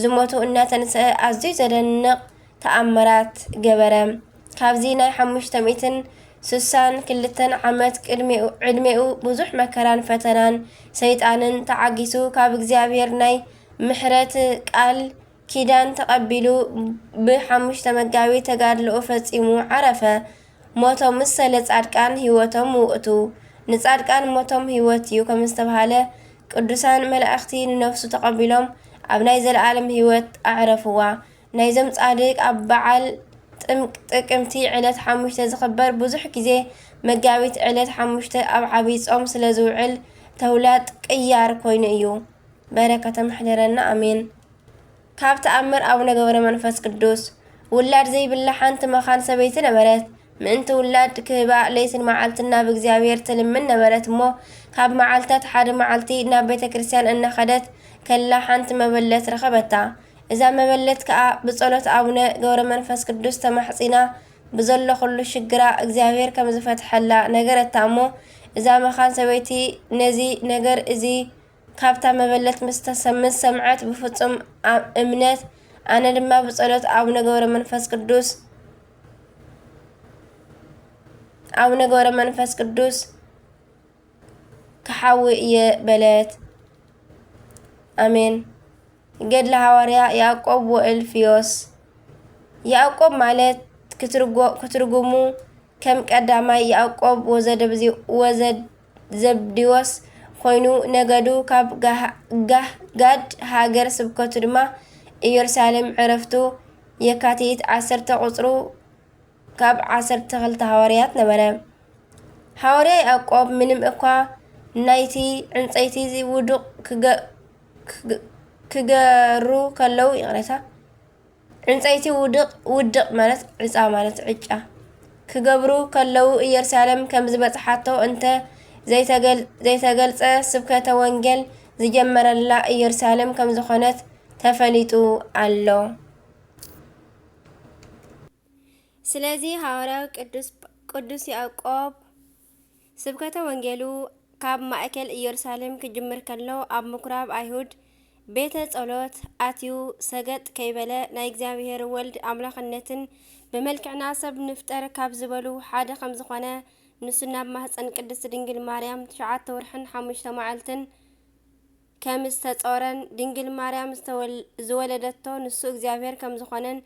ዝሞቱ እናተንስአ ኣዝዩ ዘደንቕ ተኣምራት ገበረ። ካብዚ ናይ ሓሙሽተ ሚእትን ስሳን ክልተን ዓመት ቅድሚኡ፣ ዕድሜኡ ብዙሕ መከራን ፈተናን ሰይጣንን ተዓጊሱ፣ ካብ እግዚኣብሔር ናይ ምሕረት ቃል ኪዳን ተቐቢሉ፣ ብሓሙሽተ መጋቢት ተጋድሎኡ ፈጺሙ ዓረፈ። ሞቶም ምሰለ ጻድቃን ህይወቶም ውእቱ። ንጻድቃን ሞቶም ህይወት እዩ ከም ዝተባህለ፣ ቅዱሳን መላእኽቲ ንነፍሱ ተቐቢሎም ኣብ ናይ ዘለኣለም ህይወት ኣዕረፍዋ። ናይዞም ጻድቅ ኣብ በዓል ጥም-፣ ጥቅምቲ ዕለት ሓሙሽተ ዝኽበር፣ ብዙሕ ግዜ መጋቢት ዕለት ሓሙሽተ ኣብ ዓብይ ጾም ስለ ዝውዕል፣ ተውላጥ ቅያር ኮይኑ እዩ። በረከቶም ይሕደረና፣ ኣሜን። ካብ ተኣምር ኣቡነ ገብረ መንፈስ ቅዱስ። ውላድ ዘይብላ ሓንቲ መኻን ሰበይቲ ነበረት። ምእንቲ ውላድ ክህባ ለይትን መዓልትን ናብ እግዚኣብሔር ትልምን ነበረት። እሞ ካብ መዓልታት ሓደ መዓልቲ ናብ ቤተ ክርስቲያን እናኸደት ከላ ሓንቲ መበለት ረኸበታ። እዛ መበለት ከኣ ብጸሎት ኣቡነ ገብረ መንፈስ ቅዱስ ተማሕጺና ብዘሎ ኩሉ ሽግራ እግዚኣብሔር ከም ዝፈትሐላ ነገረታ። እሞ እዛ መኻን ሰበይቲ ነዚ ነገር እዚ ካብታ መበለት ምስ ተሰ-፣ ምስ ሰምዐት ብፍጹም ኣ-፣ እምነት፣ ኣነ ድማ ብጸሎት ኣቡነ ገብረ መንፈስ ቅዱስ፣ ኣቡነ ገብረ መንፈስ ቅዱስ ክሓዊ እየ በለት። ኣሜን። ገድለ ሃዋርያ ያዕቆብ ወእልፍዮስ። ያዕቆብ ማለት ክትርጎ-፣ ክትርጉሙ ከም ቀዳማይ ያዕቆብ ወዘደብዚ-፣ ወዘብዲዎስ ኮይኑ፣ ነገዱ ካብ ጋህ-፣ ጋህ-፣ ጋድ ሃገር፣ ስብከቱ ድማ ኢየሩሳሌም፣ ዕረፍቱ የካቲት ዓሰርተ ቁጽሩ ካብ ዓሰርተ ክልተ ሃዋርያት ነበረ። ሃዋርያ ያዕቆብ ምንም እኳ ናይቲ ዕንጸይቲ ውዱቕ ክገ-፣ ክገ-፣ ክገሩ ከለዉ፣ ይቕሬታ፣ ዕንጸይቲ ውድቕ፣ ውድቕ ማለት ዕጻ ማለት ዕጫ፣ ክገብሩ ከለዉ ኢየሩሳሌም ከም ዝበጽሓቶ እንተ ዘይተገል-፣ ዘይተገልጸ፣ ስብከተ ወንጌል ዝጀመረላ ኢየሩሳሌም ከም ዝኾነት ተፈሊጡ ኣሎ። ስለዚ ሃዋርያው ቅዱስ፣ ቅዱስ ያዕቆብ ስብከተ ወንጌሉ ካብ ማእከል ኢየሩሳሌም ክጅምር ከሎ፣ ኣብ ምኩራብ ኣይሁድ ቤተ ጸሎት ኣትዩ ሰገጥ ከይበለ፣ ናይ እግዚኣብሔር ወልድ ኣምላኽነትን ብመልክዕና ሰብ ንፍጠር ካብ ዝበሉ ሓደ ከም ዝኾነ፣ ንሱ ናብ ማህጸን ቅድስት ድንግል ማርያም ትሽዓተ ወርሕን ሓሙሽተ መዓልትን ከም ዝተጾረን፣ ድንግል ማርያም ዝተወል-፣ ዝወለደቶ ንሱ እግዚኣብሔር ከም ዝኾነን፣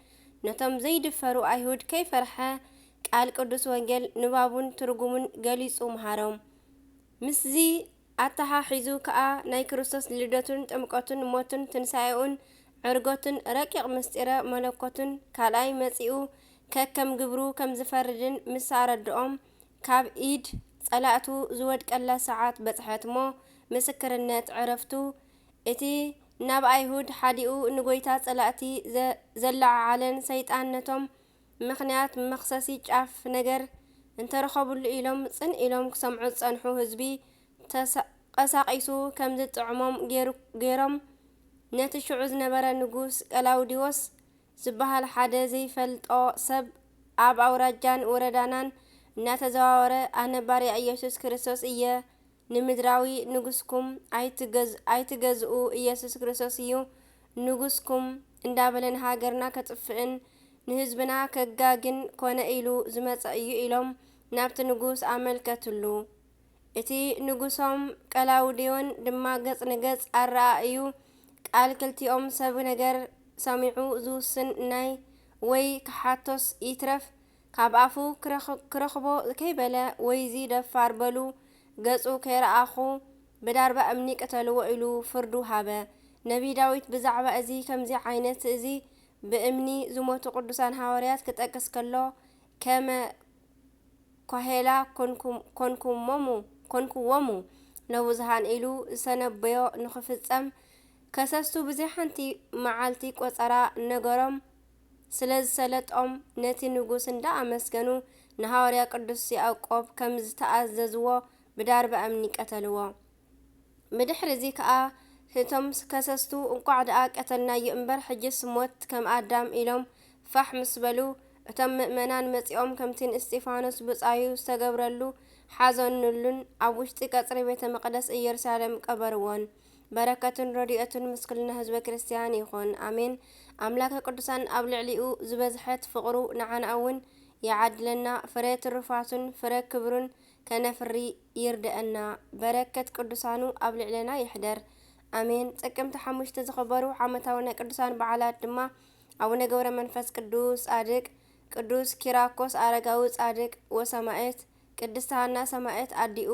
ነቶም ዘይድፈሩ ኣይሁድ ከይፈርሐ ቃል ቅዱስ ወንጌል ንባቡን ትርጉሙን ገሊጹ መሃሮም። ምስዚ ኣተሓሒዙ ከኣ ናይ ክርስቶስ ልደቱን ጥምቀቱን ሞቱን ትንሳኤኡን ዕርገቱን ረቂቕ ምስጢረ መለኮቱን ካልኣይ መጺኡ ከከም ግብሩ ከም ዝፈርድን ምስ ኣረድኦም፣ ካብ ኢድ ጸላእቱ ዝወድቀላ ሰዓት በጽሐት እሞ፣ ምስክርነት ዕረፍቱ፣ እቲ ናብ ኣይሁድ ሓዲኡ ንጎይታ ጸላእቲ ዘ-፣ ዘለዓዓለን ሰይጣን ነቶም ምኽንያት መኽሰሲ ጫፍ ነገር እንተረኸብሉ ኢሎም ጽን ኢሎም ክሰምዑ ዝጸንሑ ህዝቢ ተሳ-፣ ቀሳቒሱ ከም ዝጥዕሞም ገይሩ፣ ገይሮም ነቲ ሽዑ ዝነበረ ንጉስ ቀላውዲዎስ ዝበሃል ሓደ ዘይፈልጦ ሰብ ኣብ ኣውራጃን ወረዳናን እናተዘዋወረ፣ ኣነ ባርያ ኢየሱስ ክርስቶስ እየ፣ ንምድራዊ ንጉስኩም ኣይትገዝ-፣ ኣይትገዝኡ፣ ኢየሱስ ክርስቶስ እዩ ንጉስኩም እንዳበለ ንሃገርና ከጥፍእን ንህዝብና ከጋግን ኮነ ኢሉ ዝመጸ እዩ ኢሎም ናብቲ ንጉስ ኣመልከትሉ። እቲ ንጉሶም ቀላውዴዎን ድማ ገጽ ንገጽ ኣረኣእዩ ቃል ክልቲኦም ሰብ ነገር ሰሚዑ ዝውስን ናይ ወይ ክሓቶስ ይትረፍ ካብ ኣፉ ክረኽ-፣ ክረኽቦ ከይበለ፣ ወይዚ ደፋር በሉ፣ ገጹ ከይረኣኹ ብዳርባ እምኒ ቅተልዎ ኢሉ ፍርዱ ሃበ። ነቢይ ዳዊት ብዛዕባ እዚ ከምዚ ዓይነት እዚ ብእምኒ ዝሞቱ ቅዱሳን ሃዋርያት ክጠቅስ ከሎ፣ ከመ ኳሄላ ኮንኩም-፣ ኮንኩሞሙ-፣ ኮንኩዎሙ ነብዙሃን ኢሉ ዝተነበዮ ንኽፍጸም፣ ከሰስቱ ብዘይ ሓንቲ መዓልቲ ቆጸራ ነገሮም ስለ ዝሰለጦም፣ ነቲ ንጉስ እንዳ ኣመስገኑ፣ ንሃዋርያ ቅዱስ ያዕቆብ ከም ዝተኣዘዝዎ ብዳርባ እምኒ ቀተልዎ። ብድሕሪ እዚ ከኣ፣ እቶም ከሰስቱ፣ "እንቋዕ ደኣ ቀተልናዮ እምበር፣ ሕጅስ ሞት ከም ኣዳም" ኢሎም ፋሕ ምስ በሉ፣ እቶም ምእመናን መጺኦም፣ ከምቲ ንእስጢፋኖስ ብጻዩ ዝተገብረሉ፣ ሓዘኑሉን ኣብ ውሽጢ ቀጽሪ ቤተ መቕደስ ኢየሩሳሌም ቀበርዎን። በረከቱን ረድኤቱን ምስ ኩልና ህዝበ ክርስቲያን ይኹን፣ ኣሜን። ኣምላከ ቅዱሳን ኣብ ልዕሊኡ ዝበዝሐት ፍቕሩ ንዓና እውን ይዓድለና፣ ፍረ ትሩፋቱን ፍረ ክብሩን ከነፍሪ ይርድኣና። በረከት ቅዱሳኑ ኣብ ልዕሌና ይሕደር። ኣሜን። ጥቅምቲ ሓሙሽተ ዝኽበሩ ዓመታዊ ናይ ቅዱሳን በዓላት ድማ ኣቡነ ገብረ መንፈስ ቅዱስ ጻድቅ፣ ቅዱስ ኪራኮስ ኣረጋዊ ጻድቅ ወሰማዕት፣ ቅድስቲ ሃና ሰማዕት ኣዲኡ፣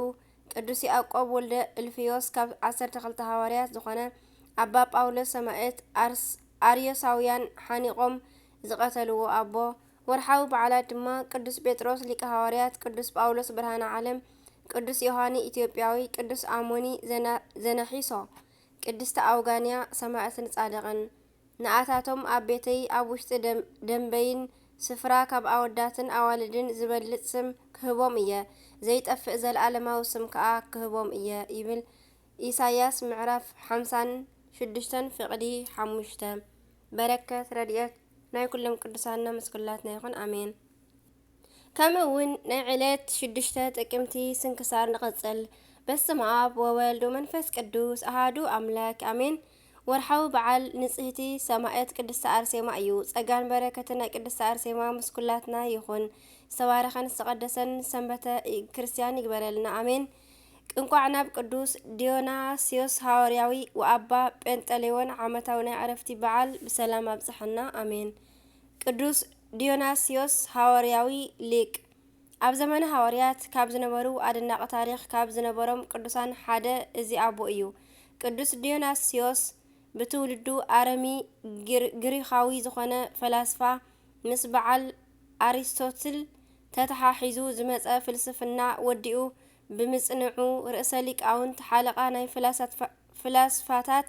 ቅዱስ ያዕቆብ ወልደ እልፍዮስ ካብ ዓሰርተ ክልተ ሃዋርያት ዝኾነ ኣባ ጳውሎስ ሰማዕት፣ ኣርስ-፣ ኣርዮሳውያን ሓኒቖም ዝቐተልዎ ኣቦ፣ ወርሓዊ በዓላት ድማ ቅዱስ ጴጥሮስ ሊቀ ሃዋርያት፣ ቅዱስ ጳውሎስ ብርሃነ ዓለም፣ ቅዱስ ዮሃኒ ኢትዮጵያዊ፣ ቅዱስ ኣሞኒ ዘና-፣ ዘነሒሶ፣ ቅድስቲ ኣውጋንያ ሰማዕትን ጻድቕን። ንኣታቶም ኣብ ቤተይ ኣብ ውሽጢ ደም-፣ ደንበይን ስፍራ ካብ ኣወዳትን ኣዋልድን ዝበልጽ ስም ክህቦም እየ፣ ዘይጠፍእ ዘለኣለማዊ ስም ከኣ ክህቦም እየ ይብል። ኢሳይያስ ምዕራፍ ሓምሳን ሽዱሽተን ፍቕዲ ሓሙሽተ። በረከት ረድኤት ናይ ኩሎም ቅዱሳንና ምስ ኩላትና ይኹን። ኣሜን። ከምኡ እውን ናይ ዕለት ሽዱሽተ ጥቅምቲ ስንክሳር ንቐጽል። በስመ ኣብ ወወልድ ወመንፈስ ቅዱስ ኣሃዱ ኣምላክ ኣሜን። ወርሓዊ በዓል ንጽህቲ ሰማዕት ቅድስተ ኣርሴማ እዩ። ጸጋን በረከትን ናይ ቅድስተ ኣርሴማ ምስ ኩላትና ይኹን። ዝተባረኸን ዝተቐደሰን ሰንበተ ክርስቲያን ይግበረልና ኣሜን። እንቋዕ ናብ ቅዱስ ዲዮናስዮስ ሃዋርያዊ ወኣባ ጴንጠሌዎን ዓመታዊ ናይ ዕረፍቲ በዓል ብሰላም ኣብጽሐና ኣሜን። ቅዱስ ዲዮናስዮስ ሃዋርያዊ ሊቅ። ኣብ ዘመነ ሃዋርያት ካብ ዝነበሩ ኣደናቂ ታሪኽ ካብ ዝነበሮም ቅዱሳን ሓደ እዚ ኣቦ እዩ። ቅዱስ ዲዮናስዮስ ብትውልዱ ኣረሚ ግር-፣ ግሪኻዊ ዝኾነ ፈላስፋ ምስ በዓል ኣሪስቶትል ተተሓሒዙ ዝመጸ ፍልስፍና ወዲኡ ብምጽንዑ ርእሰ ሊቃውንት ሓለቓ ናይ ፍላሳትፋ-፣ ፍላስፋታት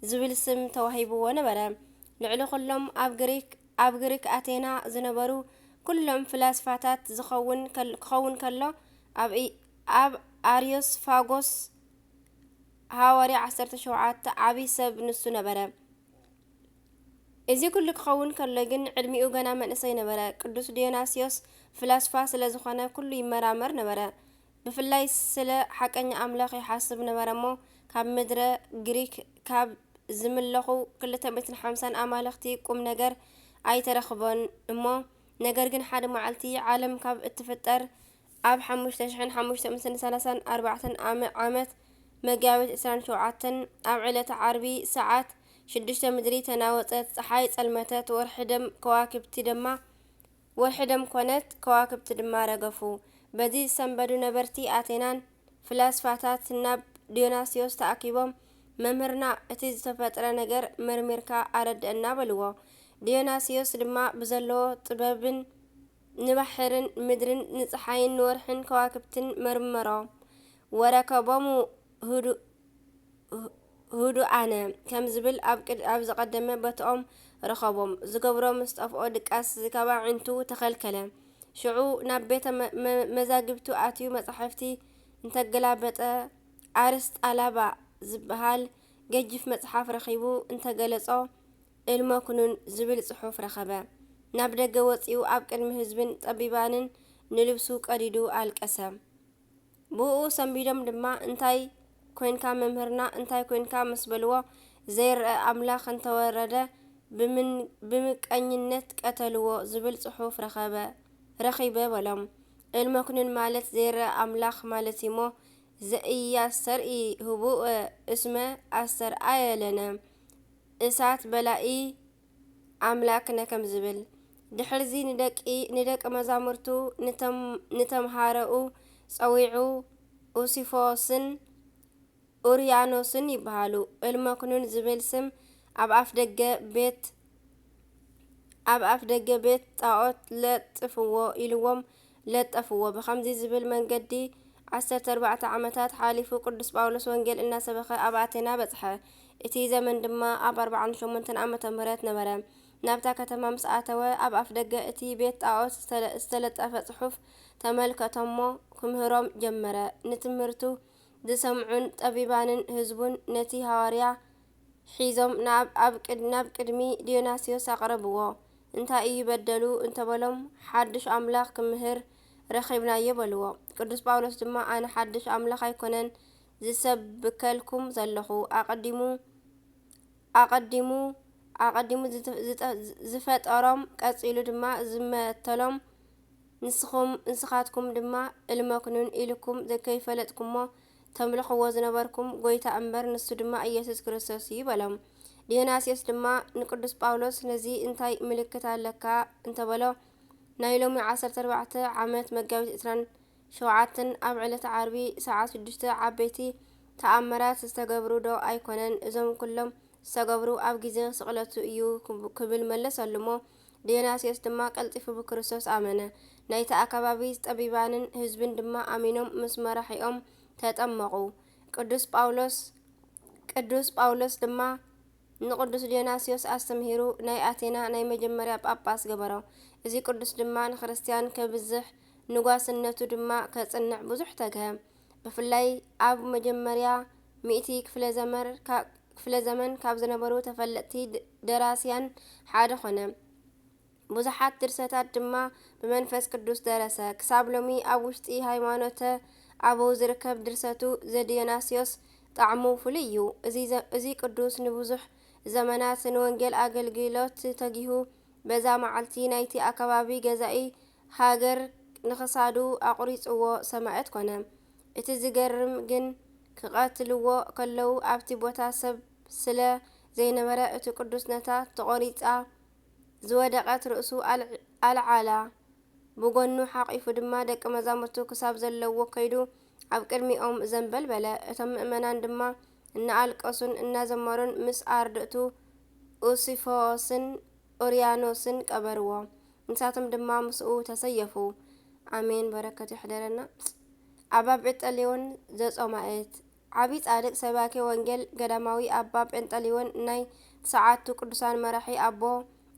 ዝብል ስም ተዋሂብዎ ነበረ። ልዕሊ ኩሎም ኣብ ግሪክ፣ ኣብ ግሪክ ኣቴና ዝነበሩ ኩሎም ፍላስፋታት ዝኸውን ከል-፣ ክኸውን ከሎ ኣብ ኢ-፣ ኣብ ኣርዮስፋጎስ ሃዋርያ ዓሰርተ ሸውዓተ ዓቢ ሰብ ንሱ ነበረ። እዚ ኩሉ ክኸውን ከሎ ግን ዕድሚኡ ገና መንእሰይ ነበረ። ቅዱስ ዲዮናስዮስ ፍላስፋ ስለ ዝኾነ ኩሉ ይመራመር ነበረ። ብፍላይ ስለ ሓቀኛ ኣምላኽ ይሓስብ ነበረ እሞ ካብ ምድረ ግሪክ ካብ ዝምለኹ ክልተ ሚእትን ሓምሳን ኣማልኽቲ ቁም ነገር ኣይተረኽቦን እሞ፣ ነገር ግን ሓደ መዓልቲ ዓለም ካብ እትፍጠር ኣብ ሓሙሽተ ሽሕን ሓሙሽተ ሚእትን ሰላሳን ኣርባዕተን ዓመ-፣ ዓመት መጋቢት ዕስራን ሸውዓተን ኣብ ዕለተ ዓርቢ ሰዓት ሽዱሽተ ምድሪ ተናወጸት፣ ጸሓይ ጸልመተት፣ ወርሒ ደም፣ ከዋክብቲ ድማ፣ ወርሒ ደም ኮነት፣ ከዋክብቲ ድማ ረገፉ። በዚ ዝሰንበዱ ነበርቲ ኣቴናን ፍላስፋታት ናብ ዲዮናስዮስ ተኣኪቦም፣ "መምህርና፣ እቲ ዝተፈጥረ ነገር መርሚርካ ኣረድአና" በልዎ። ዲዮናስዮስ ድማ ብዘለዎ ጥበብን ንባሕርን ምድርን ንጸሓይን ንወርሕን ከዋክብትን መርመሮ። "ወረከቦሙ ህዱ-፣ ህዱኣነ" ከም ዝብል ኣብ ቅድ-፣ ኣብ ዝቐደመ ቦትኦም ረኸቦም። ዝገብሮ ምስ ጠፍኦ ድቃስ ካብ ኣዒንቱ ተኸልከለ። ሽዑ ናብ ቤተ መ-፣ መ-፣ መዛግብቱ ኣትዩ መጻሕፍቲ እንተገላበጠ ኣርስጣላባ ዝበሃል ገጂፍ መጽሓፍ ረኺቡ እንተገለጾ፣ "እልመኩኑን" ዝብል ጽሑፍ ረኸበ። ናብ ደገ ወጺኡ ኣብ ቅድሚ ህዝብን ጠቢባንን ንልብሱ ቀዲዱ ኣልቀሰ። ብእኡ ሰንቢዶም ድማ፣ "እንታይ ኮንካ መምህርና፣ እንታይ ኮንካ?" ምስ በልዎ፣ "ዘይረኣ ኣምላኽ እንተወረደ ብምን-፣ ብምቀኝነት ቀተልዎ" ዝብል ጽሑፍ ረኸበ፣ ረኺበ በሎም። እልመኩንን ማለት ዘይረኣ ኣምላኽ ማለት እዩሞ፣ "ዘኢያስተርኢ ህቡእ እስመ ኣስተርኣየ ለነ እሳት በላኢ ኣምላክነ" ከም ዝብል። ድሕርዚ ንደቂ፣ ንደቂ መዛሙርቱ ንተም-፣ ንተምሃረኡ ጸዊዑ፣ ኡሲፎስን ኡርያኖስን ይበሃሉ። እልመኩኑን ዝብል ስም ኣብ ኣፍ ደገ ቤት፣ ኣብ ኣፍ ደገ ቤት ጣዖት ለጥፍዎ ኢልዎም ለጠፍዎ። ብኸምዚ ዝብል መንገዲ ዓሰርተ ኣርባዕተ ዓመታት ሓሊፉ። ቅዱስ ጳውሎስ ወንጌል እናሰበኸ ኣብ ኣቴና በጽሐ። እቲ ዘመን ድማ ኣብ ኣርብዓን ሸሞንተን ዓመተ ምህረት ነበረ። ናብታ ከተማ ምስ ኣተወ፣ ኣብ ኣፍ ደገ እቲ ቤት ጣዖት ዝተለ-፣ ዝተለጠፈ ጽሑፍ ተመልከቶሞ ክምህሮም ጀመረ። ንትምህርቱ ዝሰምዑን ጠቢባንን ህዝቡን ነቲ ሃዋርያ ሒዞም ናብ፣ ኣብ ቅድ-፣ ናብ ቅድሚ ዲዮናስዮስ ኣቕረብዎ። "እንታይ እዩ በደሉ?" እንተበሎም፣ "ሓድሽ ኣምላኽ ክምህር ረኺብናዮ" በልዎ። ቅዱስ ጳውሎስ ድማ፣ "ኣነ ሓድሽ ኣምላኽ ኣይኮነን ዝሰብከልኩም ዘለኹ፣ ኣቐዲሙ፣ ኣቐዲሙ፣ ኣቐዲሙ ዝተ-፣ ዝጠ-፣ ዝፈጠሮም፣ ቀጺሉ ድማ ዝመተሎም፣ ንስኹም፣ ንስኻትኩም ድማ እልመኩኑን ኢልኩም ከይፈለጥኩሞ ተምልኽዎ ዝነበርኩም ጐይታ እምበር፣ ንሱ ድማ ኢየሱስ ክርስቶስ እዩ" በሎም። ዲዮናስዮስ ድማ ንቅዱስ ጳውሎስ፣ "ነዚ እንታይ ምልክት ኣለካ?" እንተበሎ፣ "ናይ ሎሚ ዓሰርተ ኣርባዕተ ዓመት መጋቢት ዕስራን ሸውዓተን ኣብ ዕለተ ዓርቢ ሰዓት ሽዱሽተ ዓበይቲ ተኣምራት ዝተገብሩ ዶ ኣይኮነን? እዞም ኩሎም ዝተገብሩ ኣብ ግዜ ስቕለቱ እዩ" ክብ-፣ ክብል መለሰሉ እሞ፣ ዲዮናስዮስ ድማ ቀልጢፉ ብክርስቶስ ኣመነ። ናይቲ ኣከባቢ ጠቢባንን ህዝብን ድማ ኣሚኖም ምስ መራሒኦም ተጠመቑ። ቅዱስ ጳውሎስ፣ ቅዱስ ጳውሎስ ድማ ንቅዱስ ዲዮናስዮስ ኣስተምሂሩ ናይ ኣቴና ናይ መጀመርያ ጳጳስ ገበሮ። እዚ ቅዱስ ድማ ንክርስትያን ከብዝሕ ንጓስነቱ ድማ ከጽንዕ ብዙሕ ተግሀ። ብፍላይ ኣብ መጀመርያ ሚእቲ ክፍለ ዘመር-፣ ካ-፣ ክፍለ ዘመን ካብ ዝነበሩ ተፈለጥቲ ድ-፣ ደራስያን ሓደ ኾነ። ብዙሓት ድርሰታት ድማ ብመንፈስ ቅዱስ ደረሰ። ክሳብ ሎሚ ኣብ ውሽጢ ሃይማኖተ ኣበው ዝርከብ ድርሰቱ ዘዲዮናስዮስ ጣዕሙ ፍሉይ እዩ። እዚ ዘ-፣ እዚ ቅዱስ ንብዙሕ ዘመናት ንወንጌል ኣገልግሎት ተጊሁ፣ በዛ መዓልቲ ናይቲ ኣከባቢ ገዛኢ ሃገር ንኽሳዱ ኣቑሪጽዎ ሰማዕት ኮነ። እቲ ዝገርም ግን ክቐትልዎ ከለዉ ኣብቲ ቦታ ሰብ ስለ ዘይነበረ እቲ ቅዱስ ነታ ተቖሪጻ ዝወደቐት ርእሱ ኣልዕ-፣ ኣልዓላ። ብጎኑ ሓቒፉ ድማ ደቂ መዛሙርቱ ክሳብ ዘለዎ ከይዱ ኣብ ቅድሚኦም ዘንበል በለ። እቶም ምእመናን ድማ እናኣልቀሱን እናዘመሩን ምስ ኣርድእቱ ኡሲፎስን ኡርያኖስን ቀበርዎ። ንሳቶም ድማ ምስኡ ተሰየፉ። ኣሜን። በረከቱ ይሕደረና። ኣባ ጴንጠሌዎን ዘጾማእት። ዓቢ ጻድቅ ሰባኬ ወንጌል ገዳማዊ ኣባ ጴንጠሌዎን ናይ ትስዓቱ ቅዱሳን መራሒ ኣቦ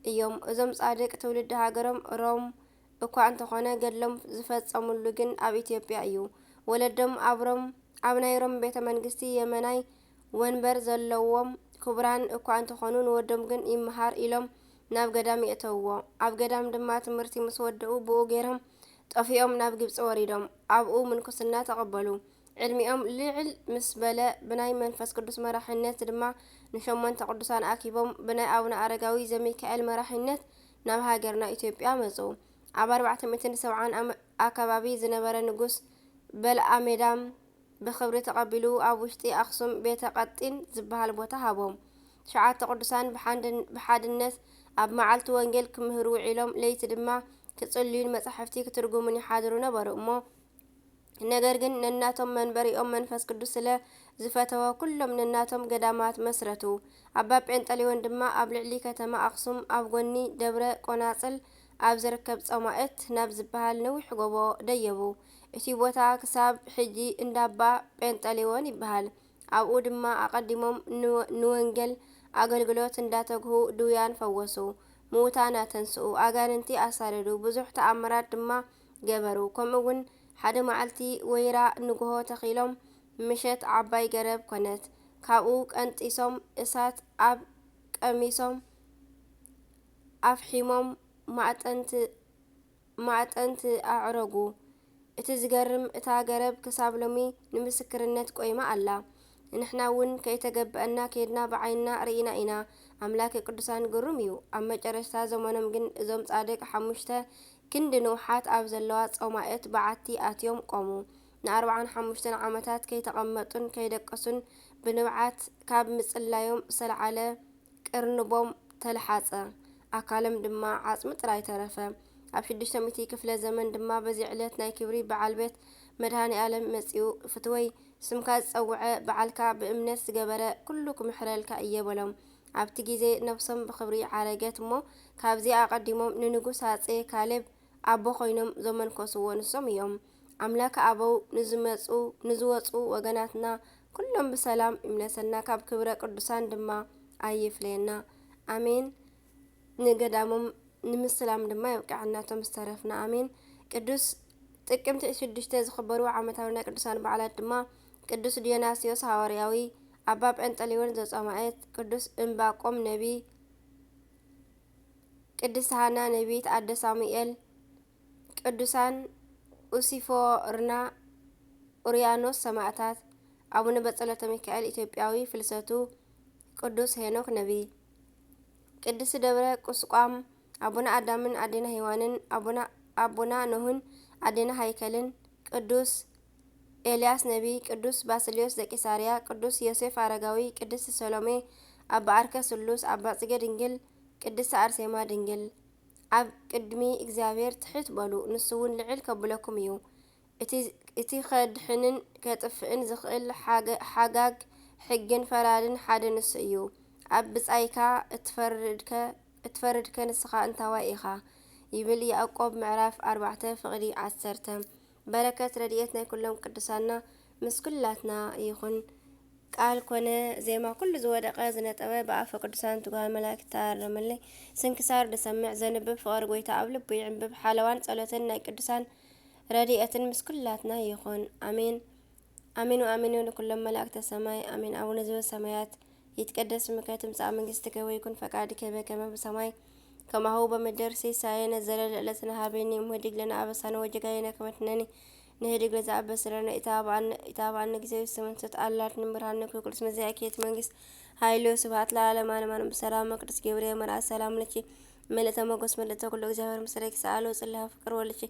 እዮም። እዞም ጻድቅ ትውልዲ ሃገሮም ሮም እኳ እንተኾነ ገድሎም ዝፈጸሙሉ ግን ኣብ ኢትዮጵያ እዩ። ወለዶም ኣብ ሮም፣ ኣብ ናይ ሮም ቤተ መንግስቲ የመናይ ወንበር ዘለዎም ክቡራን እኳ እንተኾኑ ንወዶም ግን ይመሃር ኢሎም ናብ ገዳም የእተውዎ። ኣብ ገዳም ድማ ትምህርቲ ምስ ወደኡ ብኡ ገይሮም ጠፊኦም ናብ ግብጺ ወሪዶም ኣብኡ ምንኩስና ተቐበሉ። ዕድሚኦም ልዕል ምስ በለ ብናይ መንፈስ ቅዱስ መራሒነት ድማ ንሸሞንተ ቅዱሳን ኣኪቦም ብናይ ኣቡነ ኣረጋዊ ዘሚካኤል መራሒነት ናብ ሃገርና ኢትዮጵያ መጹ። ኣብ ኣርባዕተ ሚእትን ሰብዓን ኣመ-፣ ኣከባቢ ዝነበረ ንጉስ በልኣሜዳም ብኽብሪ ተቐቢሉ ኣብ ውሽጢ ኣኽሱም ቤተ ቀጢን ዝበሃል ቦታ ሃቦም። ትሽዓተ ቅዱሳን ብሓንድን-፣ ብሓድነት ኣብ መዓልቲ ወንጌል ክምህሩ ውዒሎም ለይቲ ድማ ክጽልዩን መጻሕፍቲ ክትርጉሙን ይሓድሩ ነበሩ እሞ፣ ነገር ግን ነናቶም መንበሪኦም መንፈስ ቅዱስ ስለ ዝፈተወ ኩሎም ነናቶም ገዳማት መስረቱ። ኣባ ጴንጠሌዎን ድማ ኣብ ልዕሊ ከተማ ኣኽሱም ኣብ ጎኒ ደብረ ቆናጽል ኣብ ዝርከብ ጾማእት ናብ ዝበሃል ነዊሕ ጎቦ ደየቡ። እቲ ቦታ ክሳብ ሕጂ እንዳባ ጴንጠሌዎን ይበሃል። ኣብኡ ድማ ኣቐዲሞም ንወ-፣ ንወንጌል ኣገልግሎት እንዳተግሁ ድውያን ፈወሱ፣ ምዉታን ኣተንስኡ፣ ኣጋንንቲ ኣሳደዱ፣ ብዙሕ ተኣምራት ድማ ገበሩ። ከምኡ እውን ሓደ መዓልቲ ወይራ ንግሆ ተኺሎም ምሸት ዓባይ ገረብ ኮነት። ካብኡ ቀንጢሶም እሳት ኣብ ቀሚሶም ኣፍሒሞም ማዕጠንት-፣ ማዕጠንት ኣዕረጉ። እቲ ዝገርም እታ ገረብ ክሳብ ሎሚ ንምስክርነት ቆይማ ኣላ። ንሕና እውን ከይተገበአና ከይድና ብዓይንና ርኢና ኢና። ኣምላክ ቅዱሳን ግሩም እዩ። ኣብ መጨረሽታ ዘመኖም ግን እዞም ጻድቅ ሓሙሽተ ክንዲ ንውሓት ኣብ ዘለዋ ጾማእት በዓቲ ኣትዮም ቆሙ። ንኣርብዓን ሓሙሽተን ዓመታት ከይተቐመጡን ከይደቀሱን ብንብዓት ካብ ምጽላዮም ዝተልዓለ ቅርንቦም ተልሓጸ፣ ኣካሎም ድማ ዓጽሚ ጥራይ ተረፈ። ኣብ ሽዱሽተ ሚእቲ ክፍለ ዘመን ድማ በዚ ዕለት ናይ ክብሪ በዓል ቤት መድሃኔ ኣለም መጺኡ፣ ፍትወይ ስምካ ዝጸውዐ በዓልካ ብእምነት ዝገበረ ኩሉ ክምሕረልካ እየ በሎም። ኣብቲ ግዜ ነፍሶም ብኽብሪ ዓረገት እሞ ካብዚ ኣቐዲሞም ንንጉስ ኣጼ ካሌብ ኣቦ ኮይኖም ዘመንኮስዎ ንሶም እዮም። ኣምላክ ኣበው ንዝመጹ፣ ንዝወጹ ወገናትና ኩሎም ብሰላም ይምለሰና፣ ካብ ክብረ ቅዱሳን ድማ ኣይፍለየና። ኣሜን። ንገዳሞም ንምስላም ድማ የብቅዐና እቶም ዝተረፍና። ኣሜን። ቅዱስ ጥቅምቲ ሽዱሽተ ዝኽበሩ ዓመታዊ ናይ ቅዱሳን በዓላት ድማ ቅዱስ ዲዮናስዮስ ሃዋርያዊ፣ ኣባ ጴንጠሌዎን ዘጾማእት፣ ቅዱስ እምባቆም ነቢ፣ ቅድስት ሃና ነቢት ኣደ ሳሙኤል፣ ቅዱሳን ኡሲፎርና ኡርያኖስ ሰማእታት፣ ኣቡነ በጸሎተ ሚካኤል ኢትዮጵያዊ ፍልሰቱ፣ ቅዱስ ሄኖክ ነቢ፣ ቅድስት ደብረ ቁስቋም፣ ኣቡነ ኣዳምን ኣዴና ሄዋንን፣ ኣቡነ፣ ኣቡና ኖህን ኣዴና ሃይከልን፣ ቅዱስ ኤልያስ ነቢ፣ ቅዱስ ባስልዮስ ዘቂሳርያ፣ ቅዱስ ዮሴፍ ኣረጋዊ፣ ቅድስት ሰሎሜ፣ ኣባ ዓርከ ስሉስ፣ ኣባ ጽጌ ድንግል፣ ቅድስት ኣርሴማ ድንግል። ኣብ ቅድሚ እግዚኣብሔር ትሕት በሉ፣ ንሱ እውን ልዕል ከብለኩም እዩ። እቲ፣ እቲ ከድሕንን ከጥፍእን ዝኽእል ሓገ-፣ ሓጋግ ሕግን ፈራድን ሓደ ንሱ እዩ። ኣብ ብጻይካ እትፈርድከ፣ እትፈርድከ ንስኻ እንታዋይ ኢኻ? ይብል ያዕቆብ ምዕራፍ ኣርባዕተ ፍቕዲ ዓሰርተ። በረከት ረድኤት ናይ ኩሎም ቅዱሳና ምስ ኩላትና ይኹን። ቃል ኮነ። ዜማ ኩሉ ዝወደቐ ዝነጠበ ብኣፈ ቅዱሳን ትጉሃን መላእክት ተኣረመለይ። ስንክሳር ድሰምዕ ዘንብብ ፍቕር ጎይታ ኣብ ልቡ ይዕንብብ። ሓለዋን ጸሎትን ናይ ቅዱሳን ረድኤትን ምስ ኩላትና ይኹን። ኣሜን። ኣሜን ወኣሜን ንኩሎም መላእክተ ሰማይ። ኣሜን። ኣቡነ ዘበሰማያት ይትቀደስ ስምከ ትምጻእ መንግስትከ ወይኩን ፈቃድከ በከመ በሰማይ ከማሁ በምድር። ሲሳየነ ዘለለ ዕለትነ ሀበኒ እም ህድግ ለነ አበሳነ ወጌጋየነ ከመ ትነኒ ንህድግ ለዘአበሰ ለነ ኢታብአነ ኢታብአነ ጊዜ ውስተ መንሱት አላት ንብርሃነ ኩኩልስ መዚያኪ የት መንግስት ኃይሎ ስብሐት ለዓለም ዓለም ዓለም። በሰላም ቅዱስ ገብርኤል መልአክ ሰላም ለኪ ምልእተ ሞገስ ምልእተ ኩሉ እግዚአብሔር ምስሌኪ ሰአሎ ጽላህ ፍቅር ወልኪ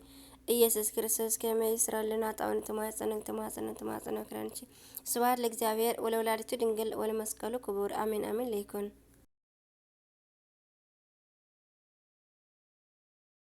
ኢየሱስ ክርስቶስ ከመ ይስረልና ጣውንት ማጸነን ተማጸነን ተማጸነ ክረንቺ። ስብሐት ለእግዚአብሔር ወለወላዲቱ ድንግል ወለመስቀሉ ክቡር። አሜን አሜን ለይኩን።